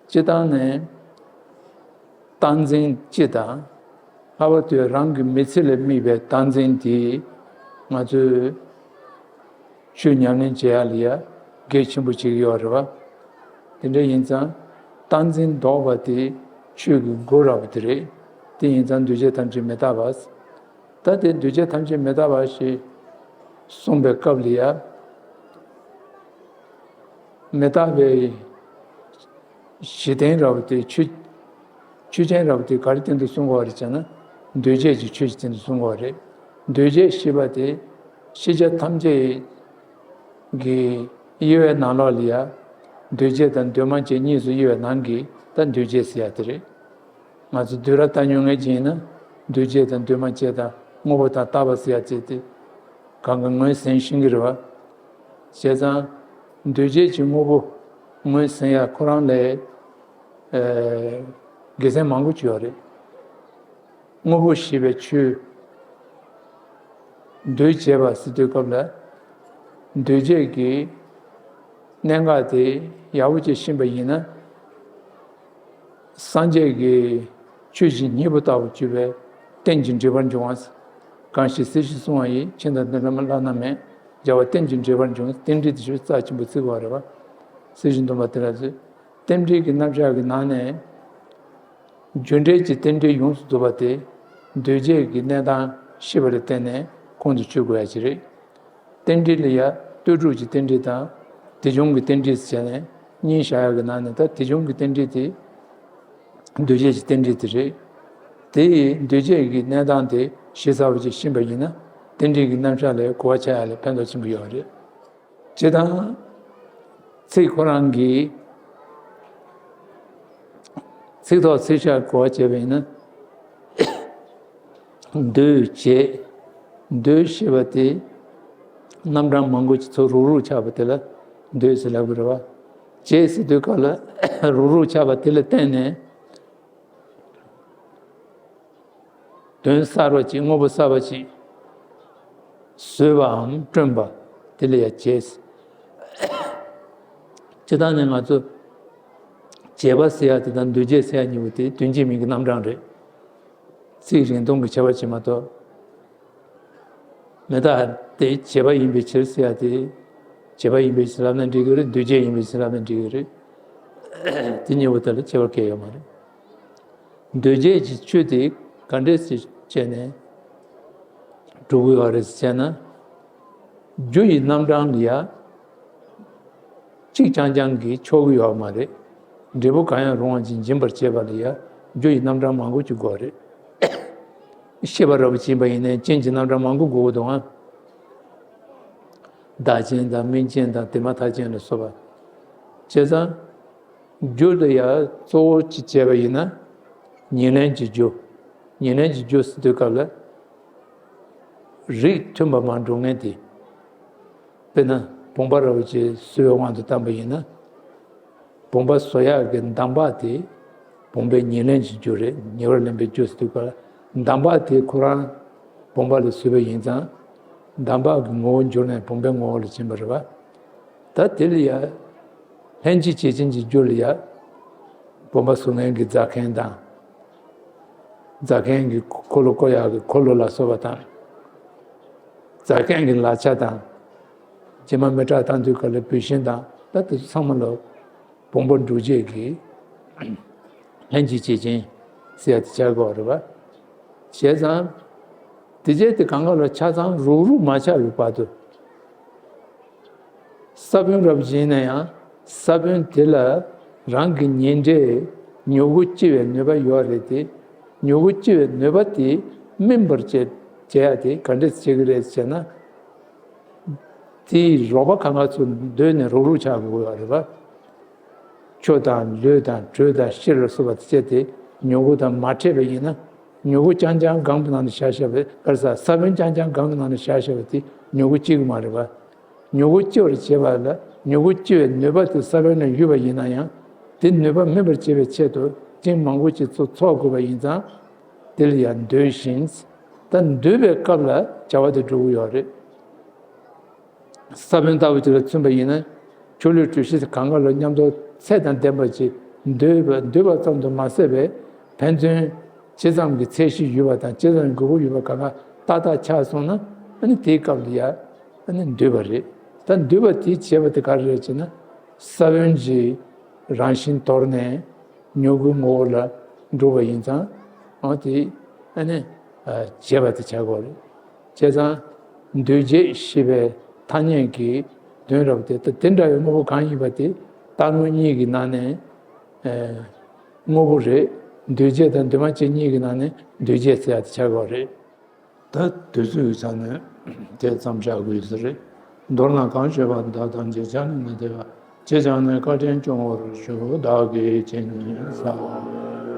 སྤྱིར་བཏང་ནས། བརྟག་འཛིན་སྤྱི་དང་། ལྷག་པར་དུ་རང་གི་མི་ཚེ་ལ་དམིགས་པའི་བརྟག་འཛིན་དེ་ང་ཚོས་ཆོས་ཉམས་ལེན་བྱེད་ཡག་ལ་ཡ་གལ་ཆེན་པོ་བྱེད་ཀྱི་ཡོད་རེད་བ། དེ་འདྲ་ཡིན་ཙང་། བརྟག་འཛིན་ལྡོག་པ་དེ་ཆོས་ཀྱི་སྒོ་ར་བ་དེ་རེད། དེ་ཡིན་ཙང་འདུས་བྱས་ཐམས་ཅད་མི་རྟག་པ། ད་དེ་འདུས་བྱས་ཐམས་ཅད་མི་རྟག་པ་ཞེས་གསུངས་པའི་སྐབས་ལ་ཡ། མི་རྟག་པའི་གཞི་རྟེན་ར་བ་དེ་ཆོས། ཆོས་ཅན་ར་བ་དེ་ག་རེ་སྟེང་དུ་གསུང་གི་ཡོད་རེད་ཟེར་ན། འདུས་བྱས་ཀྱི་ཆོས་ཀྱི་སྟེང་དུ་གསུང་གི་ཡོད་རེད། འདུས་བྱས་ཞེས་པ་དེ་ཤེས་བྱ་ཐམས་ཅད་ཀྱི་དབྱེ་བའི་ནང་ལོགས་ལ་ཡ། འདུས་བྱས་དང་འདུས་མ་བྱས་གཉིས་སུ་དབྱེ་བའི་ནང་གི་ད་འདུས་བྱས་ཟེར་ཡ་དེ་རེད། ང་ཚོ་འདུས་ར་ལྟ་མྱོང་མཁན་ཅིག་ཡིན་ན། འདུས་བྱས་དང་འདུས་མ་བྱས་དང་དངོས་པོ་དང་རྟག་པ་ཟེར་ཡ་ཅིག་དེ་གང་ག་ངོས་ཟིན་ཤེས་ཀྱི་རེད་བ། བྱས་ཙང་། འདུས་བྱས་ཀྱི་དངོས་པོ་ངོས་ཟིན་ཡ་ཁོ་རང་ལ། ཨེ། དགེ་མཚན་མང་པོ་ཅིག་ཡོད་རེད། དངོས་པོ་ཞེས་པའི་ཆོས། འདུས་བྱས་པ་ཟེར་དུས་སྐབས་ལ། འདུས་བྱས་ཀྱི་གནད་འགག་དེ་ཡག་པོ་ཅིག་ཤེས་པ་ཡིན་ན། སངས་རྒྱས་ཀྱི་ ཆོས་བཞི་སྙིང་པོ་ལྟ་བུ་གྱུར་པའི་རྟེན་ཅིང་འབྲེལ་པར་འབྱུང་བ། གང་ཞིག་སྲིད་ཞིའི་སྲུང་བ་ཡིས། ཕྱི་ནང་དོན་ལ་བླ་ན་མེད། རྒྱལ་བ་རྟེན་ཅིང་འབྲེལ་པར་འབྱུང་། རྟེན་འབྲེལ་དེ་ཞུ་རྩ་ཆེན་པོ་བརྩི་དགོས་པ་རེད་བ། སྲིད་ཞིའི་སྡོམ་པ་དེ་ལ་ཟེར། རྟེན་འབྲེལ་གྱི་རྣམ་གཞག་གི་ནང་ནས། རྒྱུ་འབྲས་ཀྱི་རྟེན་འབྲེལ་ཡོངས་སུ་རྫོགས་པ་དེ། འདུས་བྱས་ཀྱི་གནས་སྟངས་ཤེས་པ་ལ་བརྟེན་ནས་ཁོང་དུ་ཆུད་དགོས་ཡ་ཅིག་རེད། རྟེན་འབྲེལ་ལ་ཡ་ལྟོས་གྲུབ་ཀྱི་རྟེན་འབྲེལ་དང་། དེ་བྱུང་གི་རྟེན་འབྲེལ་ཟེར་ནས་གཉིས་བཞག་ཡ་གི་ནང་ནས། ད་དེ་བྱུང་གི་རྟེན་འབྲེལ་དེ་འདུས་བྱས་ཀྱི་རྟེན་འབྲེལ་དེ་རེད། དེ་ཡི་འདུས་བྱས་ཀྱི་གནས་སྟངས་དེ་ཞིབ་ཚགས་པོ་ཅིག་ཤེས་པ་ཡིན་ན། རྟེན་འབྲེལ་གྱི་རྣམ་གཞག་ལ་གོ་བ་ཆགས་ཡ་ལ་ཕན་ཐོགས་ཆེན་པོ་ཡོད་རེད། སྤྱིར་བཏང་ཚིག་ཁོ་རང་གི་ཚིག་ཐོག་ཚིག་ཤར་གོ་བ་བྱས་པ་ཡིན་ན། འདུས་བྱས། འདུས་ཞེས་པ་དེ་རྣམ་གྲངས་མང་པོ་ཅིག་ཚུར་རུག་རུག་ཆགས་པ་དེ་ལ་འདུས་ཟེར་ལབ་ཀྱི་རེད་བ། བྱས་ཟེར་དུས་སྐབས་ལ་རུག་རུག་ཆགས་པ་དེ་ལ་བརྟེན་ནས། དོན་གསར་པ་ཅིག་དངོས་པོ་གསར་པ་ཅིག་བཟོས་པའམ་བསྐྲུན་པ། དེ་ལ་ཡང་བྱས། སྤྱིར་བཏང་ནས་ང་ཚོ་བྱས་པ་ཟེར་ཡ་དེ་དང་འདུས་བྱས་ཟེར་ཡ་གཉིས་པོ་དེ་དོན་གཅིག་མིང་གི་རྣམ་གྲངས་རེད། ཚིག་རིང་ཐུང་གི་ཁྱད་པར་ཅིག་མ་གཏོགས། མི་རྟག་སྟེ་བྱས་པ་ཡིན་པའི་ཕྱིར་ཟེར་ཡ་དེ། བྱས་པ་ཡིན་པའི་ཕྱིར་ལབ་ན་འགྲིག་གི་རེད། འདུས་བྱས་ཡིན་པའི་ཕྱིར་ལབ་ན་འགྲིག་གི་རེད། དེ་གཉིས་པོ་དེ་ལ་ཁྱད་པར་གང་ཡང་ཡོད་མ་རེད། འདུས་བྱས་ཀྱི་ཆོས་དེ་ག་འདྲས་སེ་བྱས་ནས་གྲུབ་ཀྱི་ཡོད་རེད་ཟེར་ན། རྒྱུ་ཡི་རྣམ་གྲངས་ལ་ཡ་གཅིག་རྐྱང་རྐྱང་གིས་ཆོག་གི་ཡོད་མ་རེད། འབྲས་བུ་གང་ཡང་རུང་བ་ཅིག་འབྱིན་པར་བྱེད་པ་ལ་ཡ་རྒྱུ་ཡི་རྣམ་གྲངས་མང་པོ་ཅིག་དགོས་རེད། ཤེས་པ་རབ་ཏུ་ཕྱིན་པ་ཡིན་ནའི་རྐྱེན་གྱི་རྣམ་གྲངས་མང་པོ་དགོས་ཀྱི་འདུག་ཨ། བདག་རྐྱེན་དང་སྨིན་རྐྱེན་དང་དེ་མ་ཐག་རྐྱེན་ལ་སོགས་པ། བྱས་ཙང་། རྒྱུ་ལ་ཡ་གཙོ་བོ་ཅིག་བྱས་པ་ཡིན་ན། ཉེར་ལེན་གྱི་རྒྱུ། ཉེར་ལེན་གྱི་རྒྱུ་ཟེར་དུས་སྐབས་ལ། རིགས་མཐུན་པ་མར་འགྲོ་མཁན་དེ། དཔེར་ན་བུམ་པ་ར་བ་ཅིག་བཟོ་བའི་དབང་དུ་བཏང་པ་ཡིན་ན། བུམ་པ་བཟོ་ཡག་གི་འདམ་བག་དེ་བུམ་པའི་ཉེར་ལེན་གྱི་རྒྱུ་རེད། ཉེ་བར་ལེན་པའི་རྒྱུ་ཟེར་དུས་སྐབས་ལ། འདམ་བག་དེ་ཁོ་རང་བུམ་པ་ལ་བཟོས་པ་ཡིན་ཙང་། འདམ་བག་གི་ངོ་བོ་འགྱུར་ནས་བུམ་པའི་ངོ་བོ་ལ་ཕྱིན་པ་རེད་བ། ད་དེ་ལ་ཡ། ལྷན་ཅིག་བྱེད་ཅན་གྱི་རྒྱུ་ལ་ཡ། བུམ་པ་བཟོ་མཁན་གྱི་རྫ་མཁན་དང་། རྫ་མཁན་གྱི་འཁོར་ལོ་བསྐོར་ཡག་གི་འཁོར་ལོ་ལ་སོགས་པ་དང་། རྫ་མཁན་གྱི་ལག་ཆ་དང་། རྗེས་མ་མེ་སྲེག་བཏང་དུས་སྐབས་ལ་བུད་ཤིང་དང་། ད་དེ་ཚོ་ཚང་མ་ལ་བུམ་པ་སྒྲུབ་བྱེད་ཀྱི་ལྷན་ཅིག་བྱེད་ཅན་ཟེར་ཡ་དེ་ཆགས་དགོས་རེད་བ། བྱས་ཙང་། དེ་རྗེས་དེ་གང་ག་ལ་ཆ་ཚང་རུག་རུག་མ་ཆགས་པའི་བར་དུ། ས་བོན་རབ་ཅིག་ཡིན་ན་ཡང་ས་བོན་དེ་ལ་རང་གི་ཉེ་འབྲས་མྱུ་གུ་སྐྱེ་བའི་ནུས་པ་ཡོད་རེད་དེ། མྱུ་གུ་སྐྱེ་བའི་ནུས་པ་དེ་སྨིན་པར་བྱེད་བྱེད་ཡ་དེ་ག་འདྲས་བྱེད་ཀྱི་རེད་ཟེར་ན། དེའི་རོགས་པ་གང་ག་ཚོ་འདོད་ནས་རུག་རུག་ཆགས་དགོས་ཡོད་རེད་བ། ཆུ་དང་ལུད་དང་དྲོད་དང་གཤེར་ལ་སོགས་པ་དེ་བཅས་དེ་མྱུ་གུ་དང་མ་འཕྲད་པ་ཡིན་ན། མྱུ་གུ་རྐྱང་རྐྱང་སྒང་གི་ནང་ནས་བཞག་བཞག་པའི་ག་རེ་ཟ། ས་བོན་རྐྱང་རྐྱང་སྒང་གི་ནང་ནས་བཞག་བཞག་པ་དེ་མྱུ་གུ་སྐྱེ་གི་མ་རེད་བ། མྱུ་གུ་སྐྱེ་བར་བྱེད་པ་ལ་མྱུ་གུ་སྐྱེ་བའི་ནུས་པ་དེ་ས་བོན་ལ་ཡོད་པ་ཡིན་ན་ཡང་། དེ་ནུས་པ་སྨིན་པར་བྱེད་པའི་ཆེད་དུ་རྐྱེན་མང་པོ་ཅིག་ཚོ་ཚོགས་དགོས་པ་ཡིན་ཙང་། དེ་ལ་ཡང་འདུས་ཤིང་། ད་འདུས་པའི་སྐབས་ལ་བྱ་བ་དེ་འགྲུབ་ཀྱི་ཡོད་རེད། ས་བོན་ལྟ་བུ་དེ་ལ་མཚོན་པ་ཡིན་ན། ཆུ་ལུད་དྲོད་གཤེར་གང་ག་ལ་མཉམ་དུ་ཚད་དང་ལྡན་པ་ཅིག་འདུས་པ་འདུས་པ་ཙམ་དུ་མ་ཟད་པའི་ཕན་ཚུན་ཇི་ཙམ་གྱི་ཚད་གཞི་ཡོད་པ་དང་ཇི་ཙམ་གྱི་དགོས་མཁོ་ཡོད་པ་གང་ག་ཏག་ཏག་ཆགས་སོང་ན། ཨ་ནི་དེའི་སྐབས་ལ་ཡ་ཨ་ནི་འདུས་པ་རེད། ད་འདུས་པ་དེ་བྱས་པ་དེ་ག་རེ་རེད་ཅེ་ན། ས་བོན་གྱི་རང་བཞིན་དོར་ནས་མྱུ་གུའི་ངོ་བོ་ལ་འགྲོ་བ་ཡིན་ཙང་། འོ་དེ་ཨ་ནི་བྱས་པ་དེ་བྱ་དགོས་རེད། བྱས་ཙང་། འདུས་བྱས་ཞེས་པའི་ཐ་སྙད་ཀྱི་དོན་རབ་སྟེ། ད་དེ་འདྲ་བའི་དངོས་པོ་གང་ཡིན་པ་དེ་རྟག་དངོས་གཉིས་ཀྱི་ནང་ནས་དངོས་པོ་རེད། འདུས་བྱས་དང་འདུས་མ་བྱས་གཉིས་ཀྱི་ནང་ནས་འདུས་བྱས་ཟེར་ཡ་དེ་ཆགས་དགོས་རེད། ད་དུས་ཚོད་ཀྱི་ཆ་ནས་དེ་ཙམ་བཞག་དགོས་ས་རེད། མདོར་ན་གང་ཞུས་པ་དག་ཐམས་ཅད་ཕྱག་ནས་མི་འདེབས་པ། ཅི་བྱུང་ནས་བཀའ་དྲིན་སྐྱོང་བར་ཞུ། བདག་གིས་བྱིན་གྱིས་བརླབས།